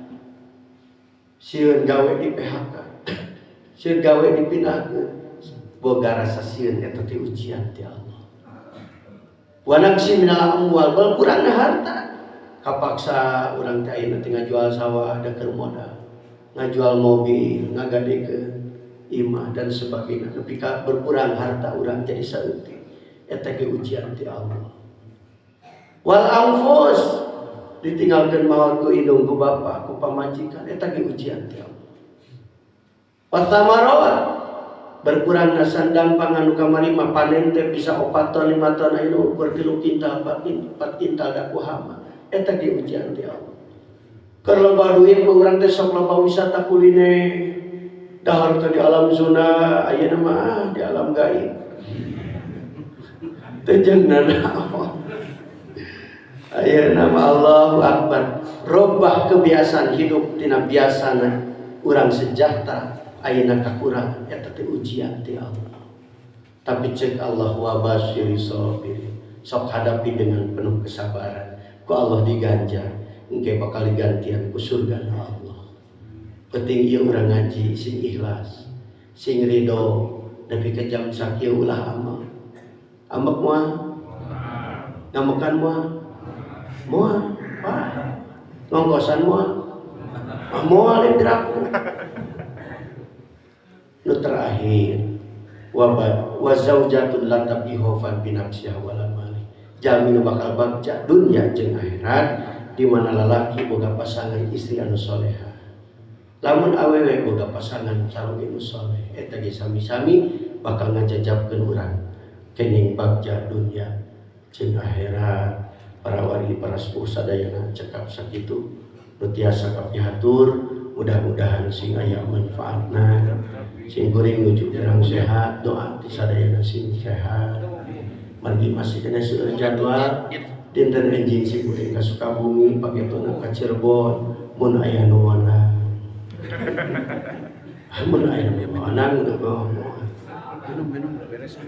Sieun gawe di PHK. Sieun gawe dipindahkeun. Boga rasa sieun, eta teh ujian ti Allah. Wa naqsi minal amwal, bal kurangna harta. Kapaksa urang teh ayeuna teh ngajual sawah da keur modal. Ngajual mobil, ngagadekeun imah dan sebagainya. Nepi ka berkurang harta urang jadi saeutik. Eta ge ujian ti Allah. Wal anfus, ditinggalkeun maot ku indung, ku bapa, ku pamajikan, eta ge ujian ti Allah. Wasamarat, berkurang sandang pangan. Nu kamari mah panen teh bisa 4 ton, 5 ton, ayeuna ukur 3 kintal, 4 kintal da ku hama, eta ge ujian ti Allah. Keur loba duit mah urang teh sok loba wisata kuliner, dahar teh di alam zona, ayeuna mah di alam gaib teu jeung nanaon. Ayeuna mah Allahu Akbar, robah kebiasaan hidup tina biasana urang sejahtera, ayeuna kakurangan, eta teh ujian ti Allah. Tapi cek Allah, wa basyiri sabirin, sok hadapi dengan penuh kesabaran, ku Allah diganjar, engke bakal digantian ku surga Allah. Penting ieu urang ngaji sing ikhlas, sing ridho nepi ka jam sakieu. Ulah ambek. Ambek moal? Ngambekan moal? Moal, Pak. Ngongkosan moal? Moal yang diraku. Nu terakhir, wa zaujatun la tabghi khaufan bi nafsiha wala mali, jalmi nu bakal bagja dunya jeung akhirat. Di mana lalaki boga pasangan istri anu soleha, lamun awewe boga pasangan caroge nu soleh, eta ge sami-sami bakal ngajajabkeun urang kenging bagja dunya jeung akhirat. Para wali, para sepuh sadayana, cekap sakitu nu tiasa kapihatur, mudah-mudahan sing aya manfaatna. Sing kuring nuju urang sehat, doa ti sadayana sing sehat. Margi masih kena seueur jadwal, dinten enjing si kuring ka Sukabumi, pagetona ka Cirebon. Mun aya nu meunang, mun aya nu meunang, nu moal. Minum, minum, beres.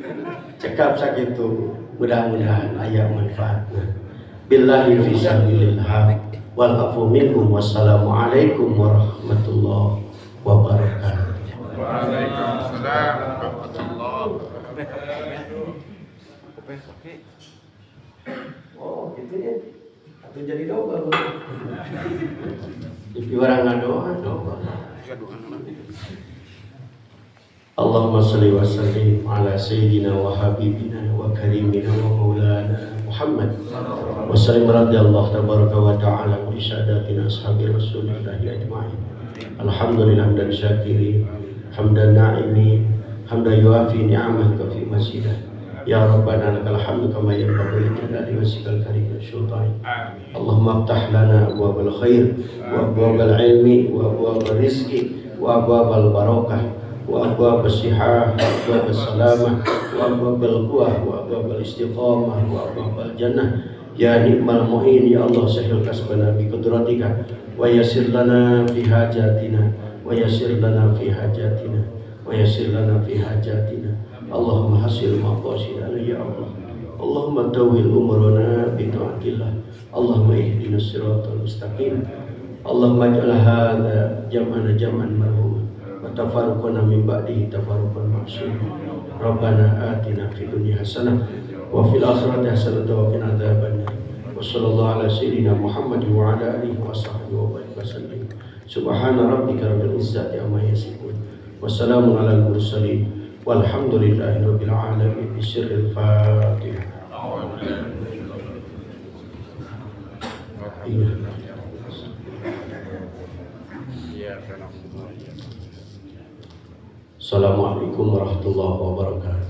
Cekap sakitu, mudah-mudahan aya manfaatna. Billahi fi sabilillah wal afu minkum. Wassalamualaikum warahmatullahi wabarakatuh. Waalaikumsalam warahmatullahi wabarakatuh. Oke. Oh, gitu ya. Atau jadi double. Jadi orang ngadoa double. Allahumma salli wa sallim ala sayyidina wa habibina wa karimina wa maulana Muhammad wa sallim. Radhiyallahu tabaraka wa ta'ala bi sadatina ashabi rasulillahi ajma'in. Alhamdulillah hamdan syakirin, hamdan na'imin, hamdan yuafi ni'amah fi masidah. Ya Rabbana lakal hamdu kama yanbaghi li jalali wajhikal karim wa sultani. Allahumma aftah lana abwabal khair wa abwabal ilmi wa abwabal rizqi wa abwabal barakah wa abwabas sihah wa abwabas salamah wa abwabal quwah wa abwabal istiqamah wa abwabal jannah. Ya ni'mal mu'in, ya Allah, sahil kasbana bi qudratika wa yassir lana fi hajatina wa yassir lana fi hajatina wa yassir lana fi hajatina. Allahumma hasil maqasidana ya Allah. Allahumma tawil umurana bi ta'atillah. Allahumma ihdinas siratal mustaqim. Allahumma ij'al hadza jam'ana jam'an marhuma wa tafarruqana min ba'dihi tafarruqan ma'suma. Rabbana atina fid dunya hasanah wa fil akhirati hasanah wa qina adzabannar. Wa sallallahu ala sayyidina Muhammad wa ala alihi wa sahbihi wa barik wa sallim. Subhana rabbika rabbil izzati amma yasifun. Wassalamun alal mursalin. Walhamdulillahi rabbil alamin. Bisirril Fatihah. Iya. Assalamualaikum warahmatullahi wabarakatuh.